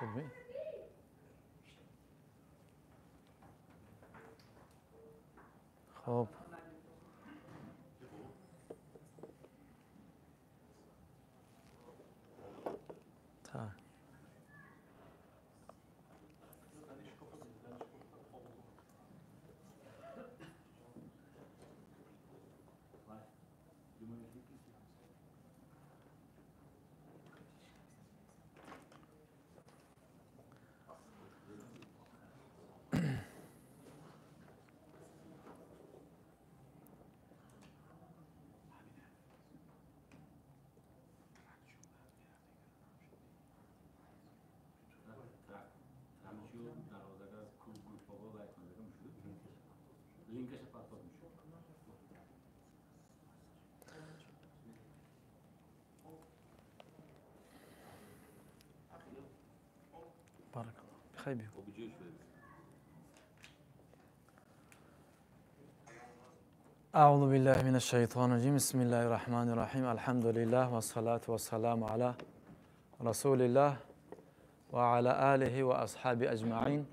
Хуб. Хуб. Так. بارك الله بخير. أعوذ بالله من الشيطان الرجيم. بسم الله الرحمن الرحيم. الحمد لله والصلاة والسلام على رسول الله وعلى آله وأصحابه أجمعين.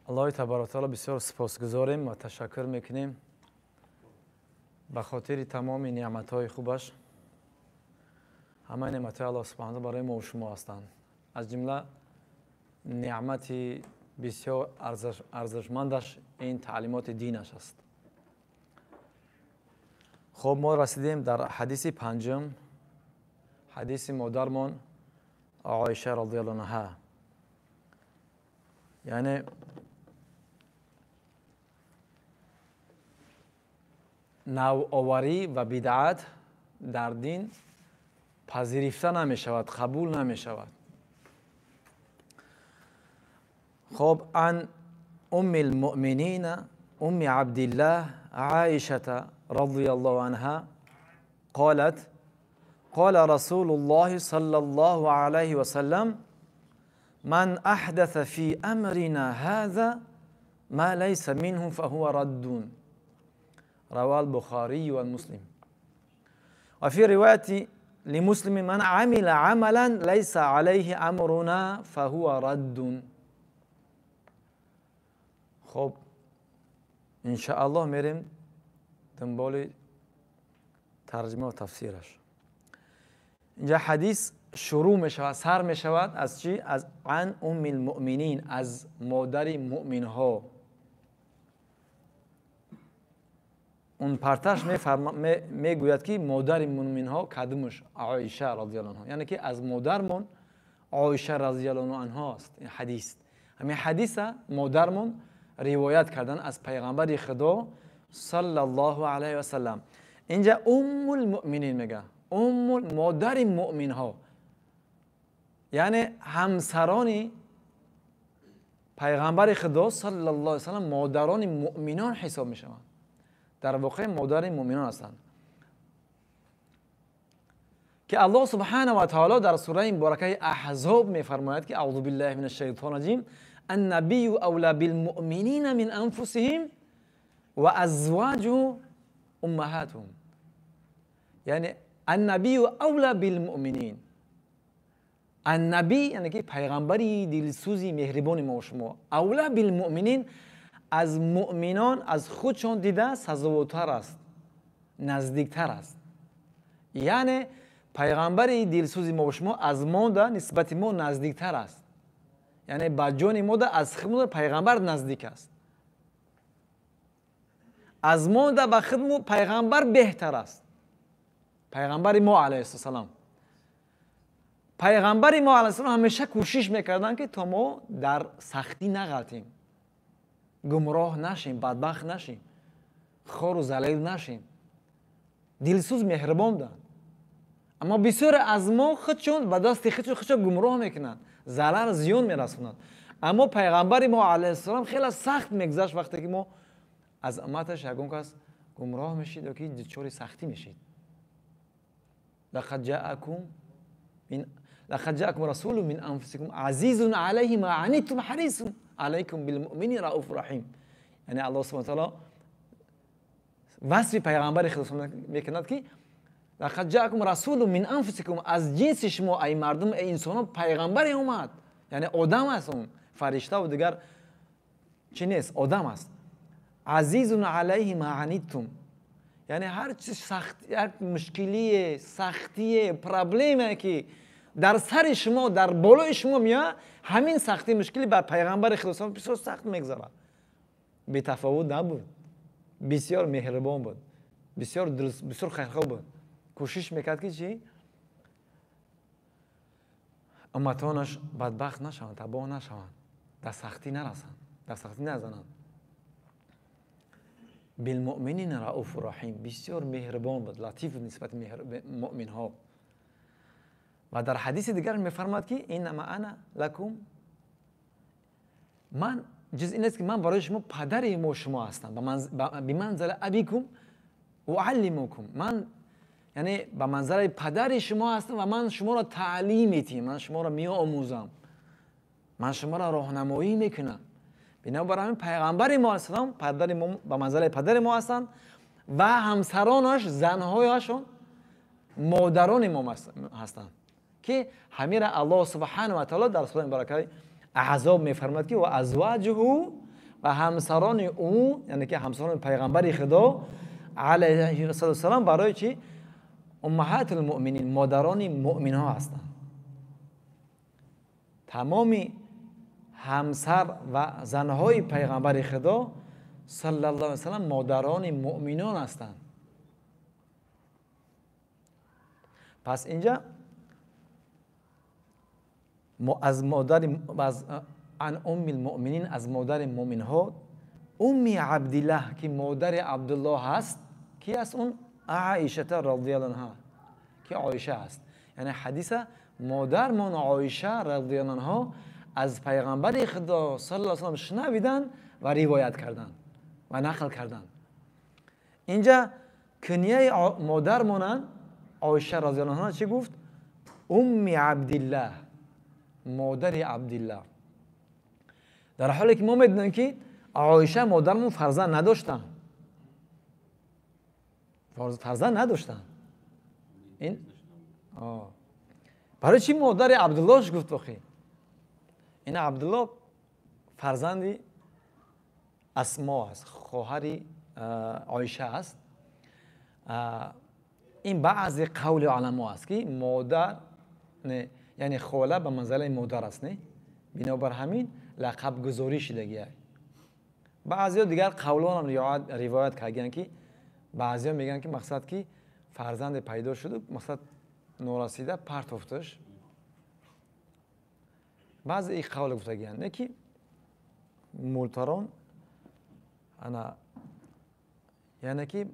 الله تبارک و تعالی بسیار سپاسگزاریم و تشکر میکنیم به خاطر تمام نعمت‌های خوبش. همه نعمت‌های الله سبحانه برای ما و شما هستند. از جمله نعمت بسیار ارزشمندش این تعلیمات دینش است. خب ما رسیدیم در حدیث پنجم، حدیث مادرمان عایشه رضی الله عنها. یعنی نوآوری و بدعت در دین پذیرفته نمی شود، قبول نمی شود. خب عن ام المؤمنین ام عبد الله عائشة رضي الله عنها قالت قال رسول الله صلى الله عليه وسلم من أحدث في أمرنا هذا ما ليس منه فهو رد. رواه البخاري والمسلم. وفي رواية لمسلم من عمل عملا ليس عليه أمرنا فهو رد. خب إن شاء الله میریم دنبال ترجمه و تفسیرش. اینجا حدیث شروع می شود، سر می شود از چی؟ از عن ام المؤمنین، از مادر مؤمن ها. اون پرتش میگوید که مادر مؤمن ها کدومش؟ عایشه رضی الله عنها. یعنی که از مادرمون عایشه رضی الله عنها است این حدیث. همین حدیث مادرمون روایت کردن از پیغمبر خدا صلی الله علیه و سلم. اینجا ام المؤمنین میگه، ام مادر مؤمن ها، یعنی همسران پیغمبر خدا صلی الله علیه و سلم مادران مؤمنان حساب میشوند. در واقع مادر مؤمنان هستند که الله سبحانه و تعالی در سوره مبارکه احزاب میفرماید که اعوذ بالله من الشیطان الرجیم النبی اولی بالمؤمنین من انفسهم و ازواجه امهاتهم. یعنی النبی اولی بالمؤمنین، النبی یعنی که پیغمبری دلسوزی مهربان ما و شما، اولی بالمؤمنین از مؤمنان از خودشان دیده سزاوارتر است، نزدیکتر است. یعنی پیغمبر دلسوزی ما و شما از ما نسبت ما نزدیکتر است. یعنی با جان ما از خود پیغمبر نزدیک است. از ما به خود پیغمبر بهتر است. پیغمبر ما علیه السلام، پیغمبر ما علیه السلام همیشه کوشش میکردن که تا ما در سختی نغلطیم، گمراه نشیم، بدبخت نشیم، خار و ذلیل نشیم. دلسوز مهربان بودند. اما بسیار از ما خودشون به دست خودشون گمراه میکنند، ضرر زیان میرسونند. اما پیغمبر ما علیه السلام خیلی سخت میگذشت وقتی که ما از امتش یگان کس گمراه میشید یا که دچار سختی میشید. لقد جاءكم رسول من انفسكم عزيز عليه ما عنتم حريص عليكم بالمؤمنين رؤوف رحيم. یعنی الله سبحانه وتعالی Васфи пайғамбари Худо мекунад, ки лақад ҷаакум расулун мин анфусикум, аз ҷинси шумо, ай мардум, эй инсонҳо пайғамбаре омад. Яъне одам аст он, фариштаву дигар чӣ нест, одам аст. Азизун алайҳи ма аниттум, яъне ҳар чиз сахт, ҳар мушкилие, сахтие, проблемае ки дар сари шумо, дар болои шумо меояд, ҳамин сахтӣ, мушкилӣ бар пайғамбари Худо бисёр сахт мегузарад. Бетафовут набуд, бисёр меҳрубон буд, бисёр дуруст, бисёр хайрхоҳ буд. Кӯшиш мекард, ки чӣ умматонаш бадбахт нашаванд, табоҳ нашаванд, дар сахтӣ нарасанд, дар сахтӣ назананд. Билмуъминина рауфу раҳим, бисёр меҳрубон буд, латиф буд нисбати муъминҳо. Ва дар ҳадиси дигар мефармояд, ки иннама ана лакум, ман ҷуз ин аст, ки ман барои шумо падари мо шумо ҳастам, биманзала абикум уаллимукум, ман яъне ба манзалаи падари шумо ҳастам ва ман шуморо таълим метиҳам, ман шуморо меомӯзам, ман шуморо роҳнамоӣ мекунам. Бинобар ҳамин пайғамбари мо алайҳиссалом падари мо, ба манзалаи падари мо ҳастанд ва ҳамсаронаш, занҳояшон модарони мо ҳастанд, ки ҳамира Аллоҳ субҳанаҳу ва таъоло дар сураи муборакаи Аҳзоб мефармояд, ки ва азваҷуҳу, ва ҳамсарони ӯ, яъне ки ҳамсарони пайғамбари Худо алайҳи вассалам, барои чӣ? Уммаҳатул муъминин, модарони муъминҳо ҳастанд. Тамоми ҳамсар ва занҳои пайғамбари Худо саллаллоҳу алайҳи васаллам модарони муъминон ҳастанд. Пас инҷа аз модари, аз ан умми лмуъминин, аз модари муъминҳо, умми Абдиллаҳ, ки модари Абдуллоҳ ҳаст, ки аст он? Аишата радиаллоҳу анҳа, ки Оиша аст. Яъне ҳадиса модармон Оиша радиаллоҳу анҳо аз пайғамбари Худо саллаллоҳу алайҳи васаллам шунавиданд ва ривоят карданд ва нақл карданд. Инҷа кунияи модармонанд Оиша радиаллоҳу анҳо чӣ гуфт? Умми Абдиллаҳ, модари Абдиллаҳ. Дар ҳоле ки мо медонем, ки Оиша модармон фарзанд надоштанд, фарзанд надоштанд. Ин барои чӣ модари Абдуллоҳш гуфт охи? Ин Абдуллоҳ фарзанди Асмо аст, хоҳари Оиша аст. Ин баъзе қавли уламо аст, ки модар, яъне хола ба манзалаи модар аст, не? Бинобар ҳамин лақабгузорӣ шидагия. Баъзеҳо дигар қавлонам ривоят кардагиянд, ки баъзеҳо мегӯянд, ки мақсад ки фарзанде пайдо шуду мақсад норасида партофташ. Баъзе ин қавле гуфтагиянд, не ки мултарон ана, яъне ки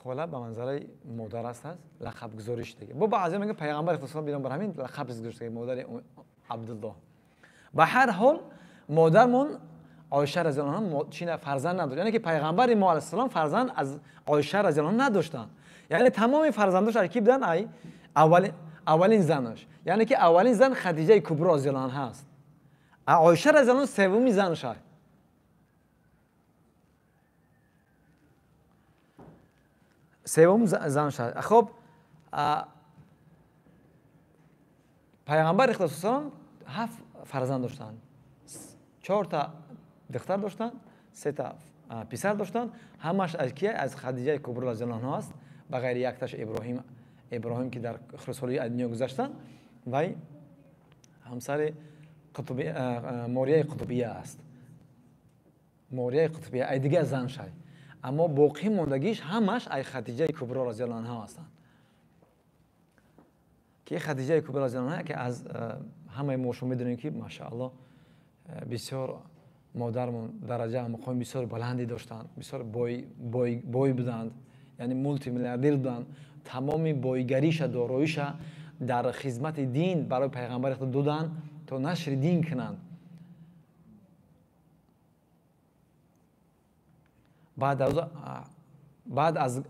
хола ба манзалаи модар аст, лақабгузорӣ шудагия. Бо баъзеҳо мегӯянд пайғамбари Худо бинобар ҳамин лақаб гузоштагия модари Абдуллоҳ. Ба ҳар ҳол модармон Оиша разияллоҳу анҳо чина фарзанд надошт, яъне ки пайғамбари мо алайҳиссалом фарзанд аз Оиша разияллоҳу анҳо надоштанд. Яъне тамоми фарзандош аз ки буданд? Ай аввалин занаш, яъне ки аввалин зан Хадиҷаи Кубро разияллоҳу анҳо аст. Оиша разияллоҳу анҳо севуми занаш аст. Севум занаш аст. Хоб, пайғамбари Худо саллаллоҳу алайҳи васаллам 7 фарзанд доштанд. 4 та духтар доштанд, 3 та писар доштанд. Ҳамаш аз кия? Аз Хадиҷаи Кубро разияллоҳу анҳо аст, ба ғайри якташ Иброҳим, Иброҳим ки дар хурдсолии аз дунё гузаштанд, вай ҳамсари Морияи Қутбия аст. Морияи Қутбия ай дигар зан шай. Аммо боқӣ мондагиш ҳамаш ай Хадиҷаи Кубро разияллоҳу анҳо ҳастанд. Ки Хадиҷаи Кубро разияллоҳу анҳо, ки аз ҳамаи мо шумо медонем, ки машааллоҳ бисёр модармон дараҷа ва мақоми бисёр баланде доштанд, бисёр бой буданд, яъне мултимиллиардер буданд. Тамоми бойгариша, дороиша дар хизмати дин барои пайғамбари Худо доданд то нашри дин кунанд. Баъд аз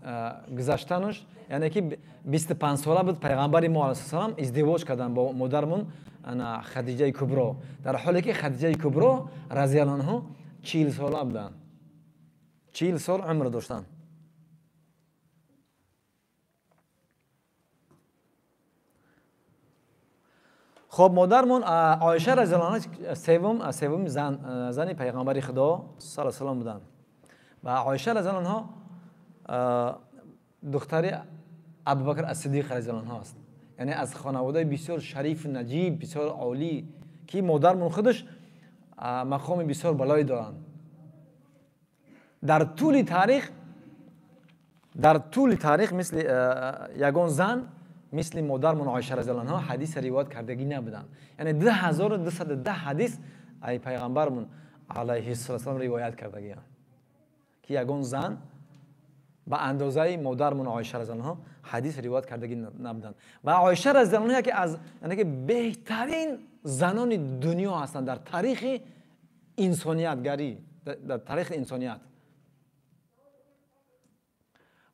гузаштанаш, яъне ки 25 сола буд пайғамбари мо алайҳиссалом издивоҷ карданд бо модармон Хадиҷаи Кубро, дар ҳоле ки Хадиҷаи Кубро разияллоҳу анҳо 40 сола буданд, 40 сол умр доштанд. Хуб, модармон Оиша разияллоҳу анҳо севум зани пайғамбари Худо саллаллоҳу алайҳи васаллам буданд. Ва Оиша разияллоҳу анҳо духтари Абубакр ас-Сиддиқ разияллоҳу анҳо аст. Яъне аз хонаводаи бисёр шариф, наҷиб, бисёр олӣ, ки модармон худаш мақоми бисёр балое доранд. Дар тӯли таърих мисли ягон зан мисли модармон Оиша разияллоҳу анҳо ҳадис ривоят кардагӣ набуданд. Яъне 2210 ҳадис ай пайғамбармон алайҳиссалом ривоят кардагианд, ки ягон зан ба андозаи модармон Оиша разияллоҳу анҳо ҳадис ривоят кардагӣ набуданд. Ва Оиша разияллоҳу анҳо яке аз яъне ки беҳтарин занони дунё ҳастанд дар таърихи инсониятгарӣ, дар таърихи инсоният.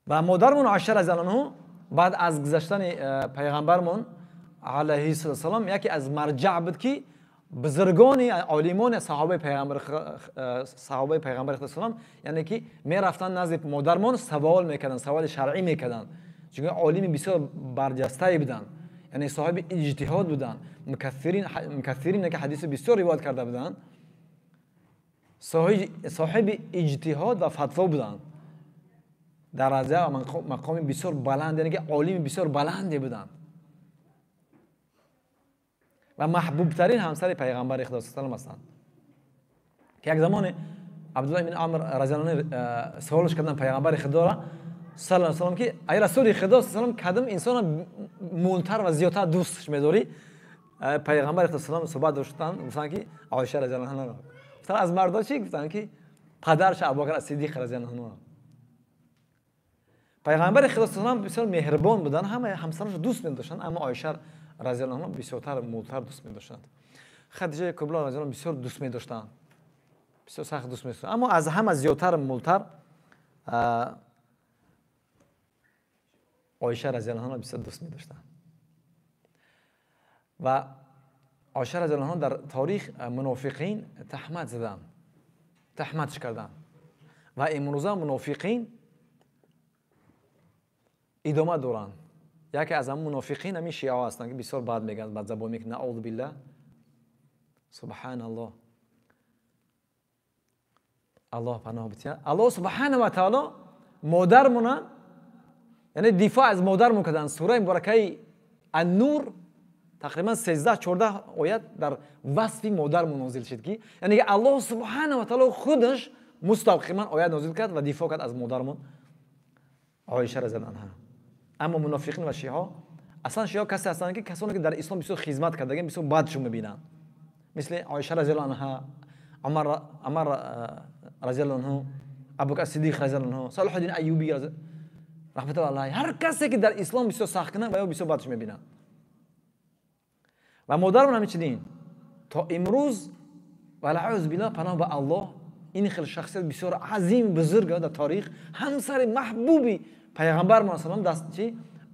Ва модармон Оиша разияллоҳу анҳо баъд аз гузаштани пайғамбармон алайҳиссалом яке аз марҷаъ буд, ки бузургони олимони саҳобаи пайғамбар салом, яъне ки мерафтанд назди модармон, савол мекарданд, саволи шаръӣ мекарданд, чунки олими бисёр барҷастае буданд, яъне соҳиби иҷтиҳод буданд, мукассирин ки ҳадиси бисёр ривоят карда буданд, соҳиби иҷтиҳод ва фатво буданд, дараҷа ва мақоми бисёр баланд, яъне ки олими бисёр баланде буданд ва маҳбубтарин ҳамсари пайғамбари Худо саллаллоҳу алайҳи васаллам ҳастанд. Ки як замоне Абдуллоҳ ибн Амр разияллоҳу анҳу саволш карданд пайғамбари Худоро саллаллоҳу алайҳи васаллам, ки ай расули Худо саллаллоҳу алайҳи васаллам, кадом инсонро мултар ва зиёдтар дӯстш медорӣ? Пайғамбари Худо саллаллоҳу алайҳи васаллам суҳбат доштанд, гуфтанд ки Оиша разияллоҳу анҳоро. Гуфтанд аз мардо чӣ? Гуфтанд ки падараш Абубакр ас-Сиддиқ разияллоҳу анҳоро. Пайғамбари Худо саллаллоҳу алайҳи васаллам бисёр меҳрибон буданд, ҳама ҳамсаронашро дӯст медоштанд, аммо Оиша разияллоҳу анҳо бисёртар мултар дӯст медоштанд. Хадиҷаи Кубро разияллоҳу анҳо бисёр дӯст медоштанд, бисёр сахт дӯст медоштанд, аммо аз ҳама зиёдтар мултар Оиша разияллоҳу анҳо бисёр дӯст медоштанд. Ва Оиша разияллоҳу анҳо дар таърих мунофиқин таҳмат заданд, таҳматш карданд ва имрӯза мунофиқин идома доранд. Яке аз ҳамон мунофиқин ҳамин шиаҳо ҳастанд, ки бисёр бад мегӯянд, бадзабон мекунанд. Наъузу биллаҳ, субҳаналлоҳ, Аллоҳ паноҳ бидиҳад. Аллоҳ субҳанаҳу ва таъоло модармона, яъне дифоъ аз модармон карданд. Сураи муборакаи Ан-Нур тақрибан 13-14 оят дар васфи модармон нозил шуд, ки яъне ки Аллоҳ субҳанаҳу ва таъоло худаш мустақиман оят нозил кард ва дифоъ кард аз модармон Оиша разияллоҳу анҳо. Аммо мунофиқин ва шиаҳо, аслан шиаҳо касе ҳастанд, ки касоне ки дар ислом бисёр хизмат кардагианд, бисёр бадшон мебинанд, мисли Оиша разияллоҳу анҳо, Умар разияллоҳу анҳу, Абубакр Сиддиқ разияллоҳу анҳу, Салоҳуддин Аюбӣ раҳматуллоҳи алайҳ. Ҳар касе ки дар ислом бисёр сахт кунад ва ё бисёр бадш мебинанд. Ва модармон ҳамчунин то имрӯз валаъузу биллаҳ, паноҳ ба Аллоҳ, ин хел шахсият бисёр азим бузург дар таърих, ҳамсари маҳбуби пайғамбар саллаллоҳу алайҳи васаллам, даст чи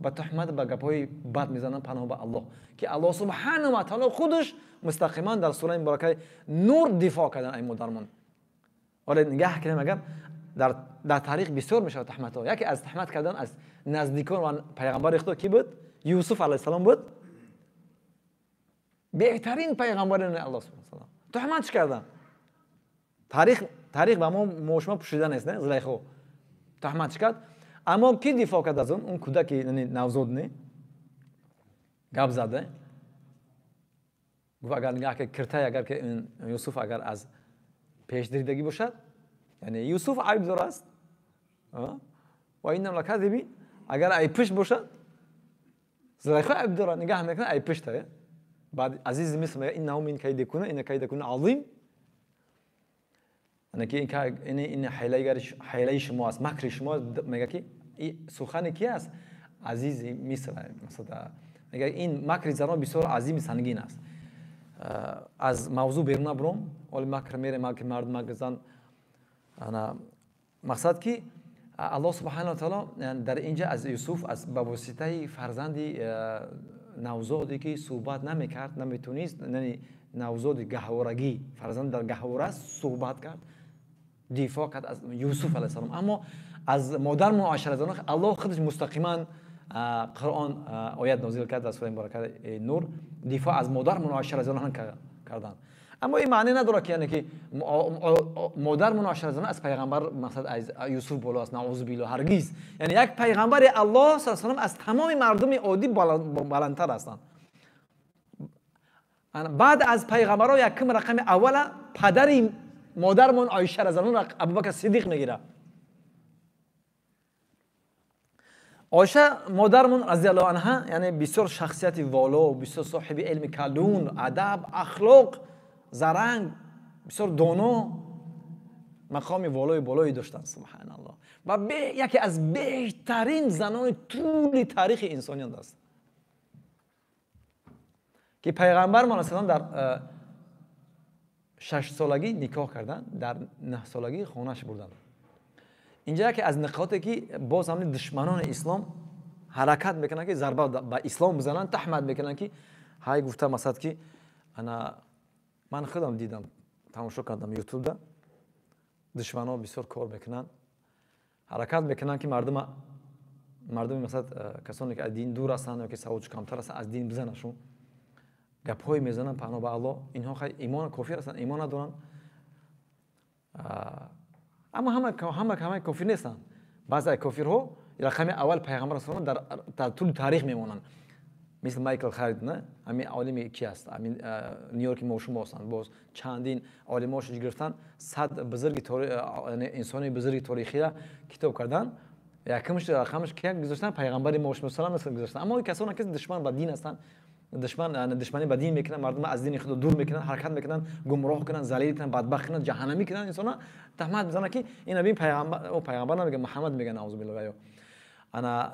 ба туҳмат, ба гапҳои бад мезананд. Паноҳ ба Аллоҳ, ки Аллоҳ субҳанаҳу ва таъоло худаш мустақиман дар сураи муборакаи Нур дифоъ карданд ай модармон. Вале нигаҳ кунем, агар дар таърих бисёр мешавад туҳматҳо. Яке аз туҳмат кардан аз наздикон ва пайғамбари Худо ки буд? Юсуф алайҳиссалом буд, беҳтарин пайғамбари Аллоҳ субҳанаҳу ва таъоло. Туҳматш карданд. Таърих ба мо шумо пӯшида нест, не? Зулайхо туҳматш кард. Аммо ки дифоъ кард аз он? Он кӯдаки навзод не гап зада гуфт, агар нигаҳ киртай, агар ки Юсуф агар аз пешдиридагӣ бошад, яъне Юсуф айбдор аст, ва иннам лаказибин, агар ай пушт бошад, Зулайхо айб дорад. Нигаҳ мекунад ай пушта. Баъд азизи Миср мегӯяд иннаҳу мин кайдикунна инна кайдакунна азим, яъне ки ин ҳайлаи шумо аст, макри шумо аст. Мегӯяд ки сухани ки аст? Азизи Миср. Масалан мегӯяд ин макри занон бисёр азими сангин аст. Аз мавзӯъ берун набуром, оли макр мерем, макри мард, макри зан. Мақсад ки Аллоҳ субҳанаҳу ва таъоло дар инҷа аз Юсуф аз ба воситаи фарзанди навзоде ки суҳбат намекард, наметонист, яъне навзоди гаҳворагӣ, фарзанд дар гаҳвора суҳбат кард, дифоъ кард аз Юсуф алайҳиссалом. Аммо аз модармон Оиша разияллоҳу анҳо Аллоҳ худаш мустақиман Қуръон оят нозил кард дар сураи муборакаи Нур, дифоъ аз модармон Оиша разияллоҳу анҳо карданд. Аммо ин маъне надорад ки яъне ки модармон Оиша разияллоҳу аз пайғамбар масалан аз Юсуф боло аст, наъузу биллоҳ, ҳаргиз. Яъне як пайғамбари Аллоҳ саллаллоҳу алайҳи васаллам аз тамоми мардуми оддӣ баландтар ҳастанд. Баъд аз пайғамбарҳо якум рақами аввала падари модармон Оиша разияллоҳу анҳо Абубакр Сиддиқ мегирад. Оиша модармон разияллоҳу анҳа яъне бисёр шахсияти воло, бисёр соҳиби илми калун, адаб, ахлоқ, заранг, бисёр доно, мақоми волои болое доштанд. Субҳаналлоҳ. Ва яке аз беҳтарин занони тӯли таърихи инсоният аст ки пайғамбармон алайҳиссалом дар 6 солагӣ никоҳ карданд, дар 9 солагӣ хонаш бурданд. Инҷа яке аз нуқоте ки боз ҳам душманони ислом ҳаракат мекунанд ки зарба ба ислом бизананд, таҳмат мекунанд ки ҳай гуфта масад ки ана ман худам дидам, тамошо кардам ютубда, душманон бисёр кор мекунанд, ҳаракат мекунанд ки мардуми масад касоне ки аз дин дур ҳастанд ё ки саводш камтар ҳастанд аз дин бизанашон, гапҳое мезананд паҳно ба Аллоҳ. Инҳо хай имон кофир ҳастанд, имон надоранд, аммо ҳама кофир нестанд. Баъзе кофирҳо рақами аввал пайғамбар саллаллоҳу алайҳи васаллам дар тӯли таърих мемонанд, мисли Майкл Хард, не ҳамин олими ки аст, ҳамин Нью-Йорки мо шумо ҳастанд, боз чандин олимош гирифтан, 100 бузурги инсони бузурги таърихиро китоб кардан, якумш рақамаш ки гузоштан пайғамбари мо шумо саллаллоҳу алайҳи васаллам гузоштан. Аммо касоне ки душман ба дин ҳастанд, душманӣ ба дин мекунанд, мардум аз дини худ дур мекунанд, ҳаракат мекунанд, гумроҳ кунанд, залил кунанд, бадбахт кунанд, ҷаҳаннамӣ кунанд инсонро, таҳмат мезананд ки ин бин пайғамбар, ӯ пайғамбар намегӯяд, Муҳаммад мегӯяд, наъузу биллоҳ. Ана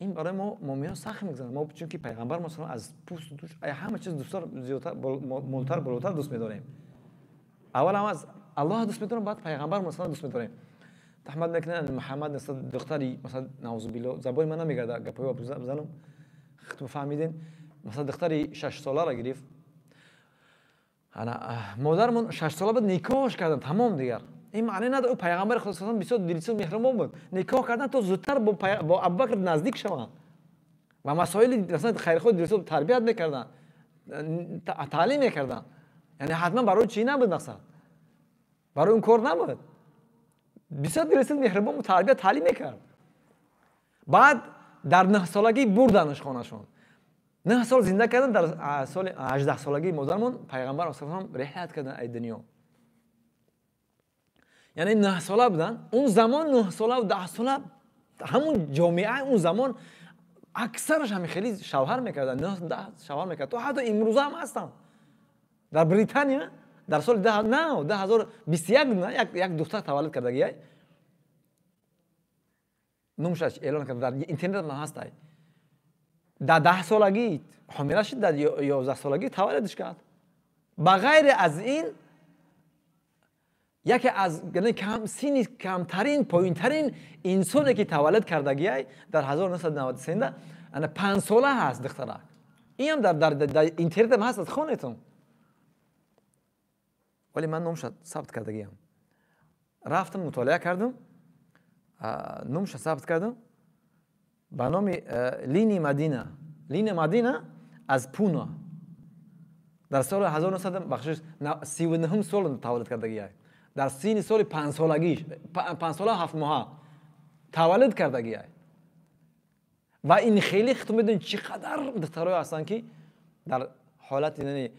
ин барои мо муъминон сахт мегузарад. Мо чунки пайғамбар мо аз пӯст душ ҳама чиз дӯстар зиёдтар, молтар, болотар дӯст медорем. Аввал ҳам аз Аллоҳ дӯст медорем, баъд пайғамбар мо дӯст медорем. Таҳмат мекунанд Муҳаммад масалан духтари масалан наъузу биллоҳ, забони ман намегардад гапҳои бизанам, худтон фаҳмидин, масалан духтари 6 соларо гирифт. Ана модармон 6 сола буд, никоҳш карданд, тамом дигар. Ин маъне надорад, ӯ пайғамбари Худо саллаллоҳу алайҳи васаллам бисёр дилсӯз меҳрубон буд. Никоҳ карданд то зудтар бо Абубакр наздик шаванд ва масоили масалан хайрхоҳ дилсӯз тарбият мекарданд, таълим мекарданд. Яъне ҳатман барои чӣ набуд мақсад? Барои он кор набуд. Бисёр дилсӯз меҳрубон буд, тарбият таълим мекард. Баъд дар 9 солагӣ бурданаш хонашон. 9 сол зинда карданд, дар соли 18 солагӣ модармон пайғамбар саллаллоҳу алайҳи васаллам реҳлат карданд аз дунё. Яъне 9 сола буданд. Он замон 9 сола ва 10 сола ҳамон ҷомеа он замон аксараш ҳамин хеле шавҳар мекарданд, 9 10 шавҳар мекард. То ҳатто имрӯза ҳам ҳастанд. Дар Британия дар соли 2021 як духтар таваллуд кардагиай, номаш эълон кард дар интернет ман ҳастай. Дар 10 солагӣ ҳомила шуд, дар 11 солагӣ таваллудш кард. Ба ғайри аз ин яке аз синни камтарин, поинтарин инсоне ки таваллуд кардагиай дар 1993 ана 5 сола ҳаст духтарак. Ин ҳам дар интернет ҳам ҳаст, хонетон. Вале ман номша сабт кардагиам. Рафтам мутолиа кардам, номша сабт кардам ба номи Лини Мадина. Лини Мадина аз Пуна дар соли 1939 сол таваллуд кардагиай. Дар синни соли 5 солагиш, 5 сола 7 моҳа таваллуд кардагиай. Ва ин хеле худтон медонед чӣ қадар духтарое ҳастанд ки дар ҳолати яъне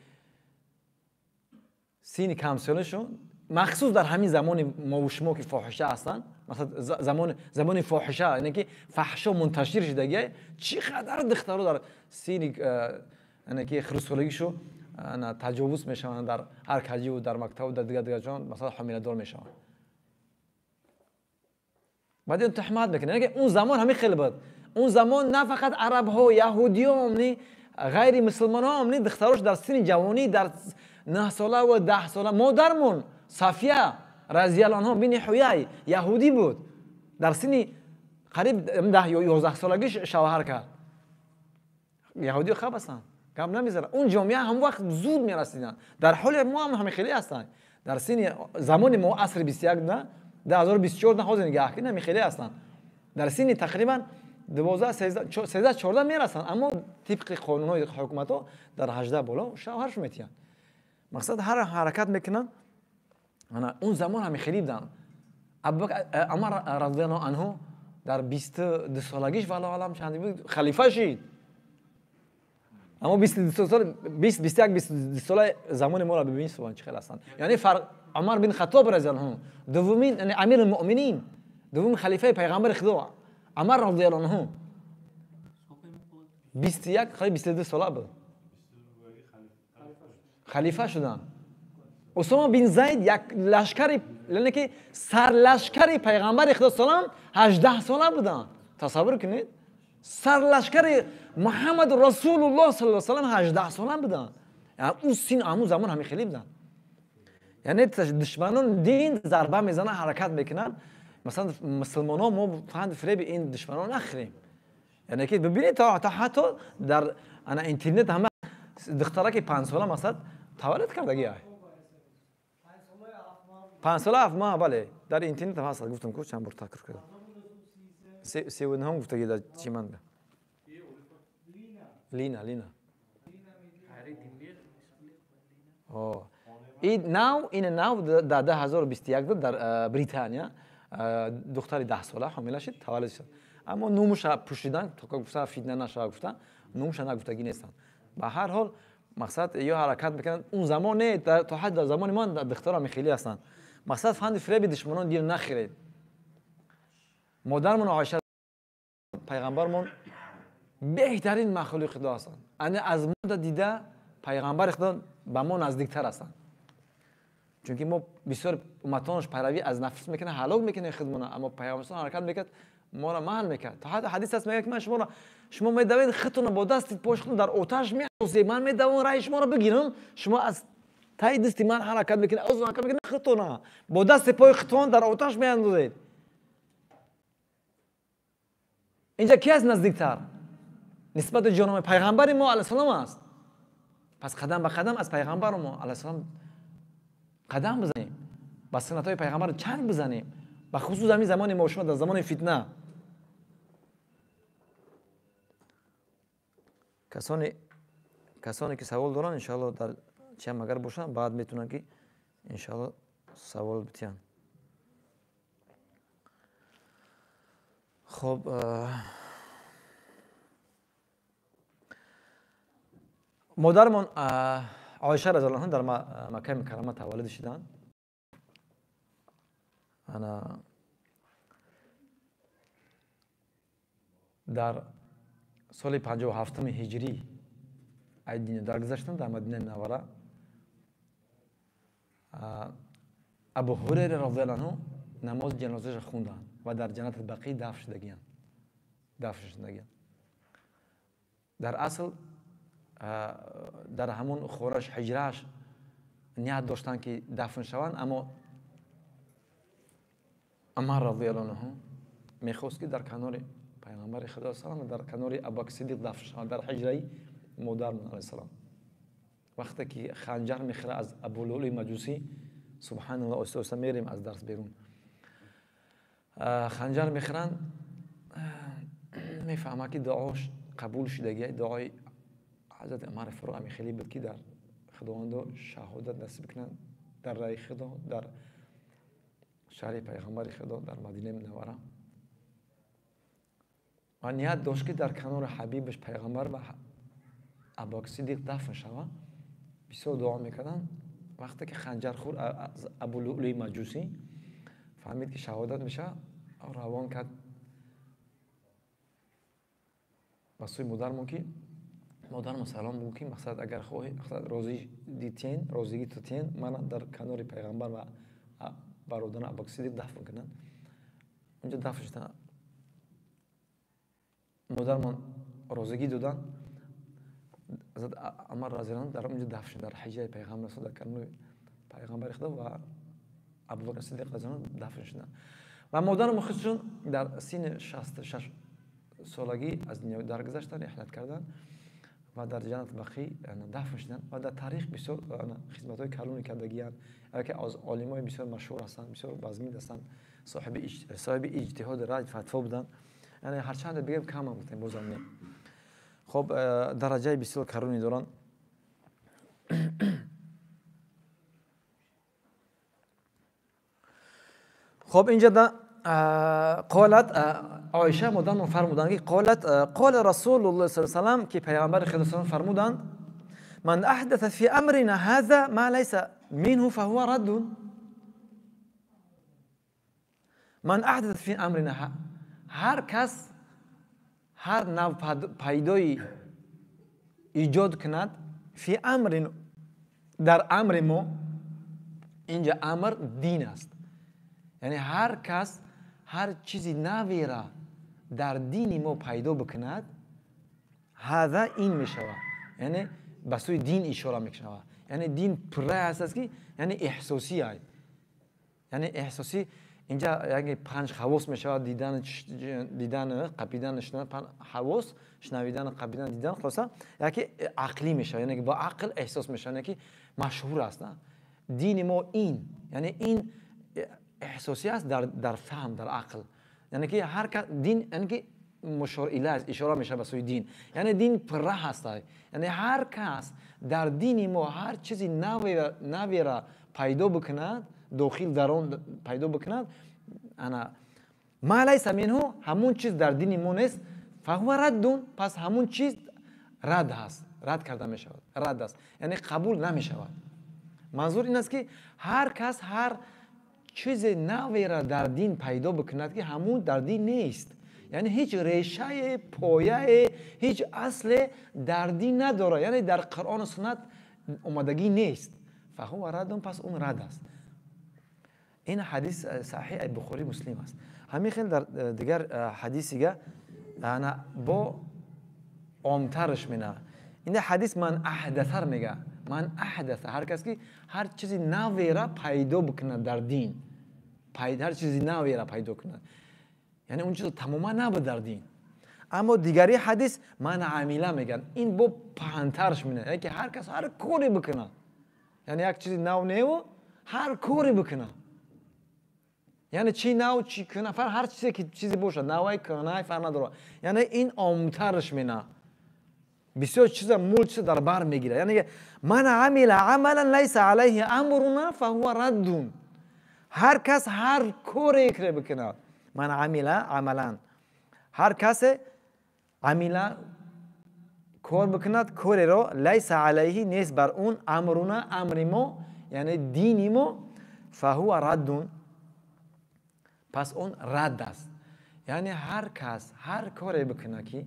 синни камсолашон, махсус дар ҳамин замони мову шумо ки фоҳиша ҳастанд, масалан замони фоҳиша, яъне ки фаҳшо мунташир шудагиай, чӣ қадар духтаро дар синни яъне ки хурдсолагишу таҷовуз мешаванд дар ҳар каҷиву дар мактабу дар дигар дигар ҷо, масалан ҳомиладор мешаванд. Баъд ин туҳмат мекунанд. Яъне ки он замон ҳамин хел буд. Он замон на фақат арабҳо, яҳудиём, ни ғайри мусулмонҳо, ни духтарош дар синни ҷавонӣ, дар 9 сола ва 10 сола. Модармон Сафия разияллоҳу анҳо бини Ҳуяй яҳудӣ буд. Дар синни қариб 10 11 солагӣ шавҳар кард. Яҳудиҳо хаб ҳастанд, гап намезананд. Он ҷомеа ҳам вақт зуд мерасиданд. Дар ҳоле мо ҳам ҳамин хеле ҳастанд. Дар синни замони мо асри 21 на 2024 на ҳозир нигаҳ кунед, ҳамин хеле ҳастанд. Дар синни тақрибан 12, 13, 14 мерасанд, аммо тибқи қонунҳои ҳукуматҳо дар 18 боло шавҳарш метиҳанд. Мақсад ҳар ҳаракат мекунанд. Ана он замон ҳами хеле буданд. Умар разияллоҳу анҳу дар 22 солагиш, валлоҳу алам, чанд буд, халифа шид. Аммо 22 сол, 20, 21, 22 сола замони моро бибинед, субҳан, чӣ хел ҳастанд. Яъне фарқ. Умар бин Хаттоб разияллоҳу анҳу, дуввумин, яъне амири муъминин, дуввум халифаи пайғамбари Худо, Умар разияллоҳу анҳу 21, хали 22 сола буд, халифа шуданд. Усома бин Зайд, як лашкари, яъне ки сарлашкари пайғамбари Худо салам, 18 сола буданд. Тасаввур кунед, сарлашкари Муҳаммад Расулуллоҳ саллаллоҳу алайҳи васаллам 18 сола буданд. Ӯ син ҳамун замон ҳамин хеле буданд. Яъне душманон дин зарба мезананд, ҳаракат мекунанд. Масалан, мусулмонҳо мо фанд фиреби ин душманон нахӯрем. Яъне ки бибинед, то ҳатто дар ана интернет ҳама духтараки 5 сола, масалан, таваллуд кардагӣ ай. 5 сола 7 моҳ, бале, дар интернет ҳам ҳаст, гуфтам ку, чанд бор такрор кардам. 39 гуфтагӣ дар чӣ ман? Лина, Лина. Ин нав, ин нав дар 2021 дар Британия духтари 10 сола ҳомила шид, таваллуд шуд. Аммо номуша пӯшидан, то гуфта фитна нашава гуфта, номуша нагуфтагӣ нестанд. Ба ҳар ҳол, мақсад ё ҳаракат мекунанд. Он замон не, то ҳад дар замони ман духтарам хеле ҳастанд. Мақсад фанди фиреби душманон дин нахӯред. Модармон Оиша, пайғамбармон беҳтарин махлуқи Худо ҳастанд. Ана аз мо дида пайғамбари Худо ба мо наздиктар ҳастанд. Чунки мо бисёр умматонаш пайравӣ аз нафс мекунанд, ҳалок мекунем худмона, аммо пайғамбар ҳаракат мекард, моро маҳл мекард. То ҳатто ҳадис аст, мегӯяд ки ман шуморо, шумо медавед, худтонро бо дасти пош худтон дар оташ меандозед, ман медавам раи шуморо бигирам, шумо аз таи дасти ман ҳаракат мекунед, аз ҳаракат мекунед, худтонро бо дасти пои худтон дар оташ меандозед. Инҷа ки аст наздиктар? Нисбати ҷоноби пайғамбари мо алайҳиссалом аст. Пас қадам ба қадам аз пайғамбари мо алайҳиссалом қадам бизанем, ба суннатҳои пайғамбар чанг бизанем, ба хусус ҳамин замони мо шумо дар замони фитна. Касоне ки савол доранд, иншоалло дар чиам агар бошанд, баъд метавонанд ки иншоалло савол битиҳанд. Хоб, модармон Оиша разияллоҳу анҳа дар Маккаи Мукаррама таваллуд шуданд. Ана дар соли 57 ҳиҷрӣ аз дунё даргузаштанд дар Мадинаи Мунаввара. Абу Ҳурайра разияллоҳу анҳу намози ҷанозаашро хонданд ва дар ҷаннати Бақӣ дафн шудагиянд. Дафн шудагиянд. Дар асл дар ҳамон хораш ҳиҷрааш ният доштанд ки дафн шаванд, аммо Умар разияллоҳу анҳу мехост ки дар канори пайғамбари Худо салам, дар канори Абубакр Сиддиқ дафн шаванд, дар ҳиҷраи модармон алайҳиссалом. Вақте ки ханҷар мехӯрад аз Абулулуи Маҷусӣ, субҳаналлоҳ, оҳиста оҳиста мерем аз дарс берун. Ханҷар мехӯранд, мефаҳмад ки дуош қабул шудагия, дуои ҳазрати Умар Фаруқ ҳамин хеле буд ки дар Худовандо шаҳодат насиб кунанд дар раи Худо, дар шаҳри пайғамбари Худо, дар Мадинаи Мунаввара. Ва ният дошт ки дар канори ҳабибаш пайғамбар ва Абубакр Сиддиқ дафн шавад. Бисёр дуо мекарданд. Вақте ки ханҷар хӯрд аз Абулулуи Маҷусӣ, фаҳмид ки шаҳодат мешавад, равон кард ба сӯи модармон ки модармон салом бигӯ ки мақсад агар хоҳӣ, мақсад розӣ дитен, розигӣ тутен, мана дар канори пайғамбар ва бародарон Абубакр Сиддиқ дафн кунанд. Унҷо дафн шуданд. Модармон розигӣ доданд. Ҳазрат Умар разияллоҳу анҳу дар унҷо дафн шуд, дар ҳиҷраи пайғамбар, дар канори пайғамбари Худо ва Абубакр Сиддиқ разияллоҳу анҳу дафн шуданд. Ва модарам худшон дар синни 66 солагӣ аз дунё даргузаштанд, раҳлат карданд. ва дар ҷаннат Бақӣ дафн шуданд ва дар таърих бисёр хизматҳои калони кардагиянд. Яке аз олимои бисёр машҳур ҳастанд, бисёр вазмин ҳастанд, соҳиби иҷтиҳоди рай фатво буданд. Яъне ҳарчанд бигем камам гуфтем, бозам не. Хоб, дараҷаи бисёр калони доранд. Хоб, инҷа қолат Оиша модарамон фармуданд ки қолат қол Расулуллоҳ саллаллоҳу алайҳи васаллам, ки пайғамбари Худо саллаллоҳу фармуданд: ман аҳдаса фи амрина ҳаза ма лайса минҳу фаҳува раддун. Ман аҳдаса фи амрина, ҳар кас ҳар нав пайдои иҷод кунад, фи амрин, дар амри мо, инҷа амр дин аст. Яъне ҳар кас ҳар чизи навера дар дини мо пайдо бикунад, ҳаза ин мешавад. Яъне ба сӯи дин ишора мешавад. Яъне дин пурра аст ки яъне эҳсосӣ ай. Яъне эҳсосӣ инҷа яъне панҷ ҳавос мешавад: дидан, қапидан, шунидан, панҷ ҳавос, шунавидан, қапидан, дидан, хулоса яке ақлӣ мешавад, яъне бо ақл эҳсос мешавад, яъне ки машҳур аст. Дини мо ин, яъне ин эҳсосӣ аст дар фаҳм, дар ақл. Яъне ки ҳар кас дин, яъне ки мушор илайҳ аст, ишора мешавад ба сӯи дин. Яъне дин пурра ҳаст. Яъне ҳар кас дар дини мо ҳар чизи навера пайдо бикунад, дохил дар он пайдо бикунад, ана ма лайса минҳу, ҳамун чиз дар дини мо нест, фаҳува раддун, пас ҳамун чиз рад ҳаст, рад карда мешавад, рад аст, яъне қабул намешавад. Манзур ин аст ки ҳар кас ҳар чизи навера дар дин пайдо бикунад ки ҳамун дар дин нест, яъне ҳеҷ решае, пояе, ҳеҷ асле дар дин надорад, яъне дар Қуръону суннат омадагӣ нест, фаҳува раддун, пас он рад аст. Ин ҳадис саҳиҳ Бухорӣ Муслим аст. Ҳамин хел дар дигар ҳадисига ана бо омтарш мена. Ин ҳадис ман аҳдасар мега. Ман аҳдаса, ҳар кас ки ҳар чизи навера пайдо бикунад дар дин, ҳар чизи навера пайдо кунад, яъне он чиз тамоман набуд дар дин. Аммо дигари ҳадис ман амила меган, ин бо паҳнтарш мена, яъне ки ҳар кас ҳар коре бикунад, яъне як чизи нав неву ҳар коре бикунад, яъне чи нав чи кунад, фарқ ҳар чизе ки чизе бошад, навай кунай фарқ надорад, яъне ин омтарш мена, бисёр чиза мул чиза дар бар мегирад. Яъне ман амила амалан лайса алайҳи амруна фаҳува раддун, ҳар кас ҳар коре ки бикунад, ман амила амалан, ҳар касе амила кор бикунад кореро, лайса алайҳи нест бар он, амруна амри мо, яъне дини мо, фаҳува раддун, пас он рад аст. Яъне ҳар кас ҳар коре бикунад ки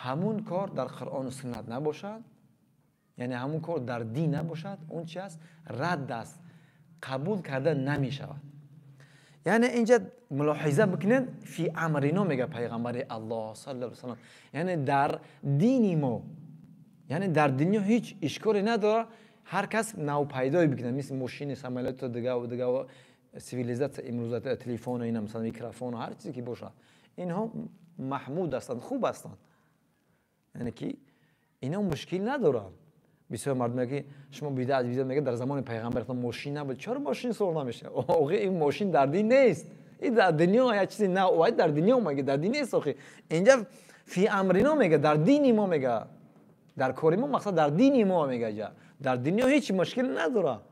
ҳамун кор дар Қуръону суннат набошад, яъне ҳамун кор дар дин набошад, он чи аст? Рад аст, қабул карда намешавад. Яъне инҷа мулоҳиза бикунед, фи амрино мега пайғамбари Аллоҳ саллаллоҳу алайҳи васаллам, яъне дар дини мо, яъне дар дунё ҳеҷ ишколе надорад ҳар кас навпайдое бикунад, мисли мошини, самолёту дигаву дигаву цивилизатсия имрӯза, телефону ина, масалан микрофону ҳар чизе ки бошад, инҳо маҳмуд ҳастанд, хуб ҳастанд, яъне ки ино мушкил надоранд. Бисёр мардум мегӯяд ки шумо бидъат мегӯяд дар замони пайғамбар мошин набуд, чаро мошин сор намешавад? Охи ин мошин дар дин нест, ин дар дунё як чизи нав омад, дар дунё мегӯяд, дар дин нест. Охи инҷа фи амрино мегӯяд, дар дини мо мегӯяд, дар кори мо, мақсад дар дини мо мегӯяд, дар дунё ҳеҷ мушкил надорад.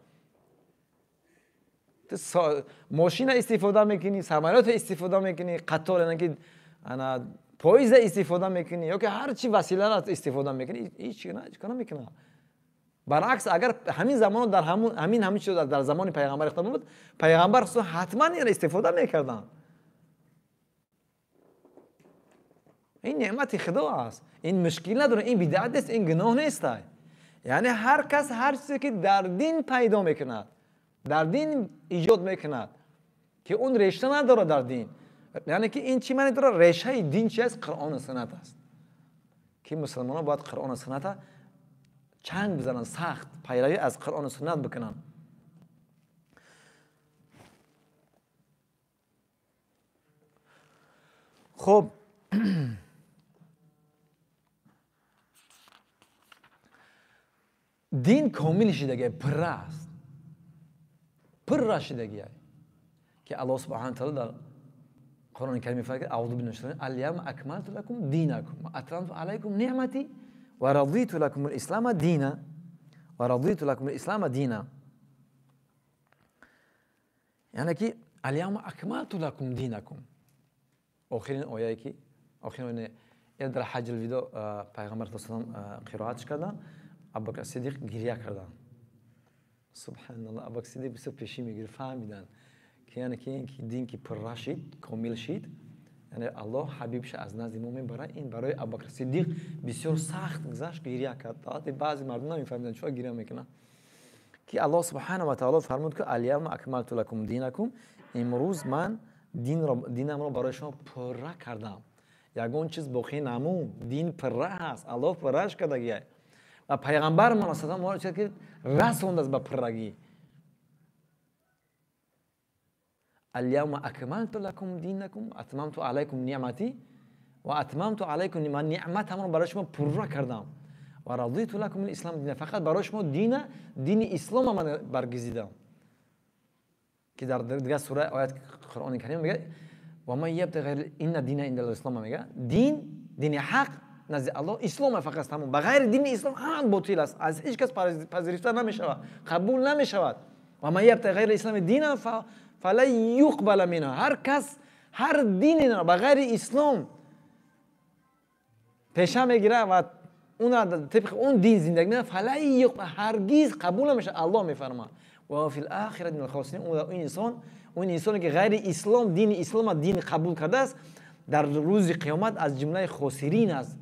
Мошина истифода мекунӣ, самолёта истифода мекунӣ, қатор, яъне ки ана поезда истифода мекунӣ, ё ки ҳар чи василаро истифода мекунӣ, ҳеҷ кор намекунад. Баръакс, агар ҳамин замоно дар ҳамин чиз дар замони пайғамбари Худо буд, пайғамбар ҳатман инро истифода мекарданд. Ин неъмати Худо аст, ин мушкил надорад, ин бидъат нест, ин гуноҳ нест. Яъне ҳар кас ҳар чизе ки дар дин пайдо мекунад, дар дин иҷод мекунад, ки он решта надорад дар дин, яъне ки ин чӣ маъне дорад? Решаи дин чи аст? Қуръону суннат аст, ки мусулмонон бояд Қуръону сунната чанг бизананд, сахт пайравӣ аз Қуръону суннат бикунанд. Хоб, Дин комил шидагӣ пурра аст, пурра шидагӣ, ки Аллоҳ субҳонаҳу ва таъоло дар Қуръони Карим мефармояд: аъузу биллаҳи минаш шайтони аляавма акмалту лакум динакум ва атмамту алайкум ниъмати ва радиту лакум ислама дина ва радиту лакум ислама дина. Яъне ки аляавма акмалту лакум динакум. Охирин ояе ки охирин оя дар ҳаҷ видо пайғамбар саллаллоҳу алайҳи васаллам қироатш карданд, Абубакр Сиддиқ гиря карданд. Субҳаналлоҳ, Абубакр Сиддиқ бисёр пешӣ мегирифт, фаҳмиданд ки яъне ки дин ки пурра шид, комил шид, яъне Аллоҳ ҳабибша аз назди мо мебарад. Ин барои Абубакр Сиддиқ бисёр сахт гузашт, гиря кард. Ҳатто баъзе мардум намефаҳмиданд чаро гиря мекунанд. Ки Аллоҳ субҳанаҳу ва таъоло фармуд ки аляавма акмалту лакум динакум, имрӯз ман динамро барои шумо пурра кардам, ягон чиз боқӣ намонд, дин пурра ҳаст, Аллоҳ пурраш кардагиай. Ва пайғамбар мо саллаллоҳу алайҳи ва саллам расондааст ба пуррагӣ. Аляавма акмалту лакум динакум атмамту алайкум ниъмати ва атмамту алайкум, ман ниъматамро барои шумо пурра кардам ва радиту лакум ислам дина, фақат барои шумо дини исломро ман баргузидам. Ки дар дигар сура оят Қуръони Карим мегӯяд ва ман ябтағи ғайра инна дина инда ислом, мегӯяд дин, дини ҳақ назди Аллоҳ ислом фақат тамом, ба ғайри дини ислом ҳама ботил аст, аз ҳеҷ кас пазируфта намешавад, қабул намешавад. Ва ман ябтағи ғайра ислами дина фалан юқбала минҳу, ҳар кас ҳар дине ба ғайри ислом пеша мегирад ва он тибқи он дин зиндагӣ мекунад, фалан юқбал, ҳаргиз қабул намешавад. Аллоҳ мефармояд ва фил охирати минал хосирин, он инсоне ки ғайри ислом дини исломро дин қабул кардааст, дар рӯзи қиёмат аз ҷумлаи хосирин аст,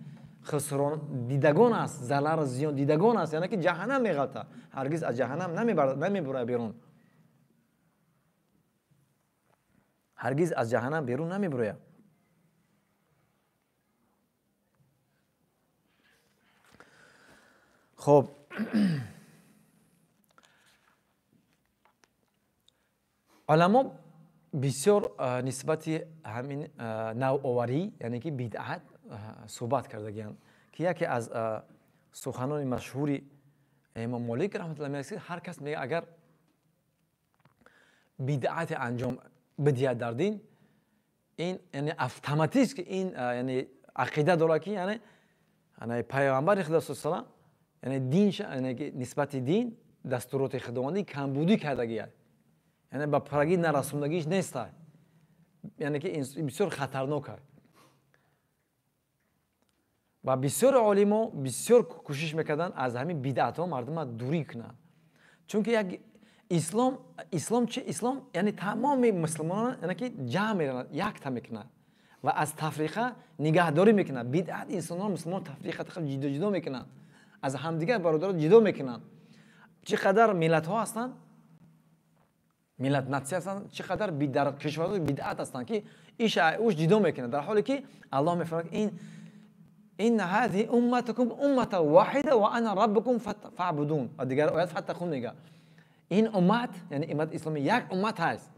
хусрон дидагон аст, залар зиён дидагон аст, яъне ки ҷаҳаннам меғалта, ҳаргиз аз ҷаҳаннам намебурад берун, ҳаргиз аз ҷаҳаннам берун намебурояд. Хоб, уламо бисёр нисбати ҳамин навоварӣ, яъне ки бидъат суҳбат кардагиянд, ки яке аз суханони машҳури имом Молик раҳматуллоҳи алайҳи мегӯяд, ҳар кас мегӯяд агар бидъате анҷом бидиҳад дар дин, ин яъне автоматически ин яъне ақида дорад ки яъне пайғамбари Худо саллаллоҳу алайҳи васаллам яъне дин, яъне ки нисбати дин дастуроти худовандӣ камбудӣ кардагиаст, яъне ба пуррагӣ нарасондагиш нест, яъне ки бисёр хатарнок аст. Ва бисёр олимо бисёр кӯшиш мекарданд аз ҳамин бидъатҳо мардумро дурӣ кунанд, чунки як ислом, ислом чи? Ислом яъне тамоми мусулмонон яъне ки ҷамъ мераванд, якта мекунанд ва аз тафриқа нигаҳдорӣ мекунанд. Бидъат инсонҳоро мусулмон тафриқа ҷидо ҷидо мекунанд, аз ҳамдигар бародаро ҷидо мекунанд. Чӣ қадар миллатҳо ҳастанд, миллат натсия ҳастанд, чӣ қадар дар кишварҳо бидъат ҳастанд ки иша уш ҷидо мекунанд, дар ҳоле ки Аллоҳ мефармояд ин инна ҳазиҳи умматукум уммата воҳида ва ана раббукум фаъбудун, ва дигар оят фаттақун мегӯяд. Ин уммат, яъне уммати исломӣ як уммат ҳаст,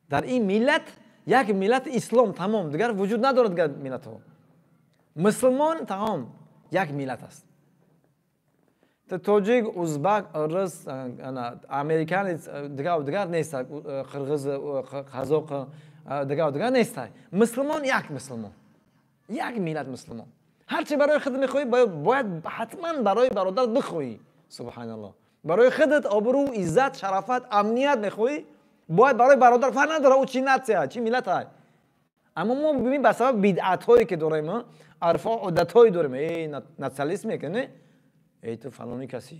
дар ин миллат як миллати ислом тамом, дигар вуҷуд надорад дигар миллатҳо. Мусулмон тамом як миллат аст. Тоҷик, узбак, рус, американец, дигар дигар нест, қирғиз, қазоқ, дигар дигар нест. Мусулмон як мусулмон, як миллат мусулмон. Ҳарчи барои худ мехоҳӣ, бояд ҳатман барои бародар бихоҳӣ. Субҳаналлоҳ. Барои худат обрӯ, иззат, шарафат, амният мехоҳӣ, бояд барои бародар, фарқ надорад ӯ чӣ натсия, чӣ миллат аст. Аммо мо бибинем ба сабаби бидъатҳое ки дорем, арфо одатҳое дорем, эй натсионалист мекунӣ, эй ту фалони касӣ,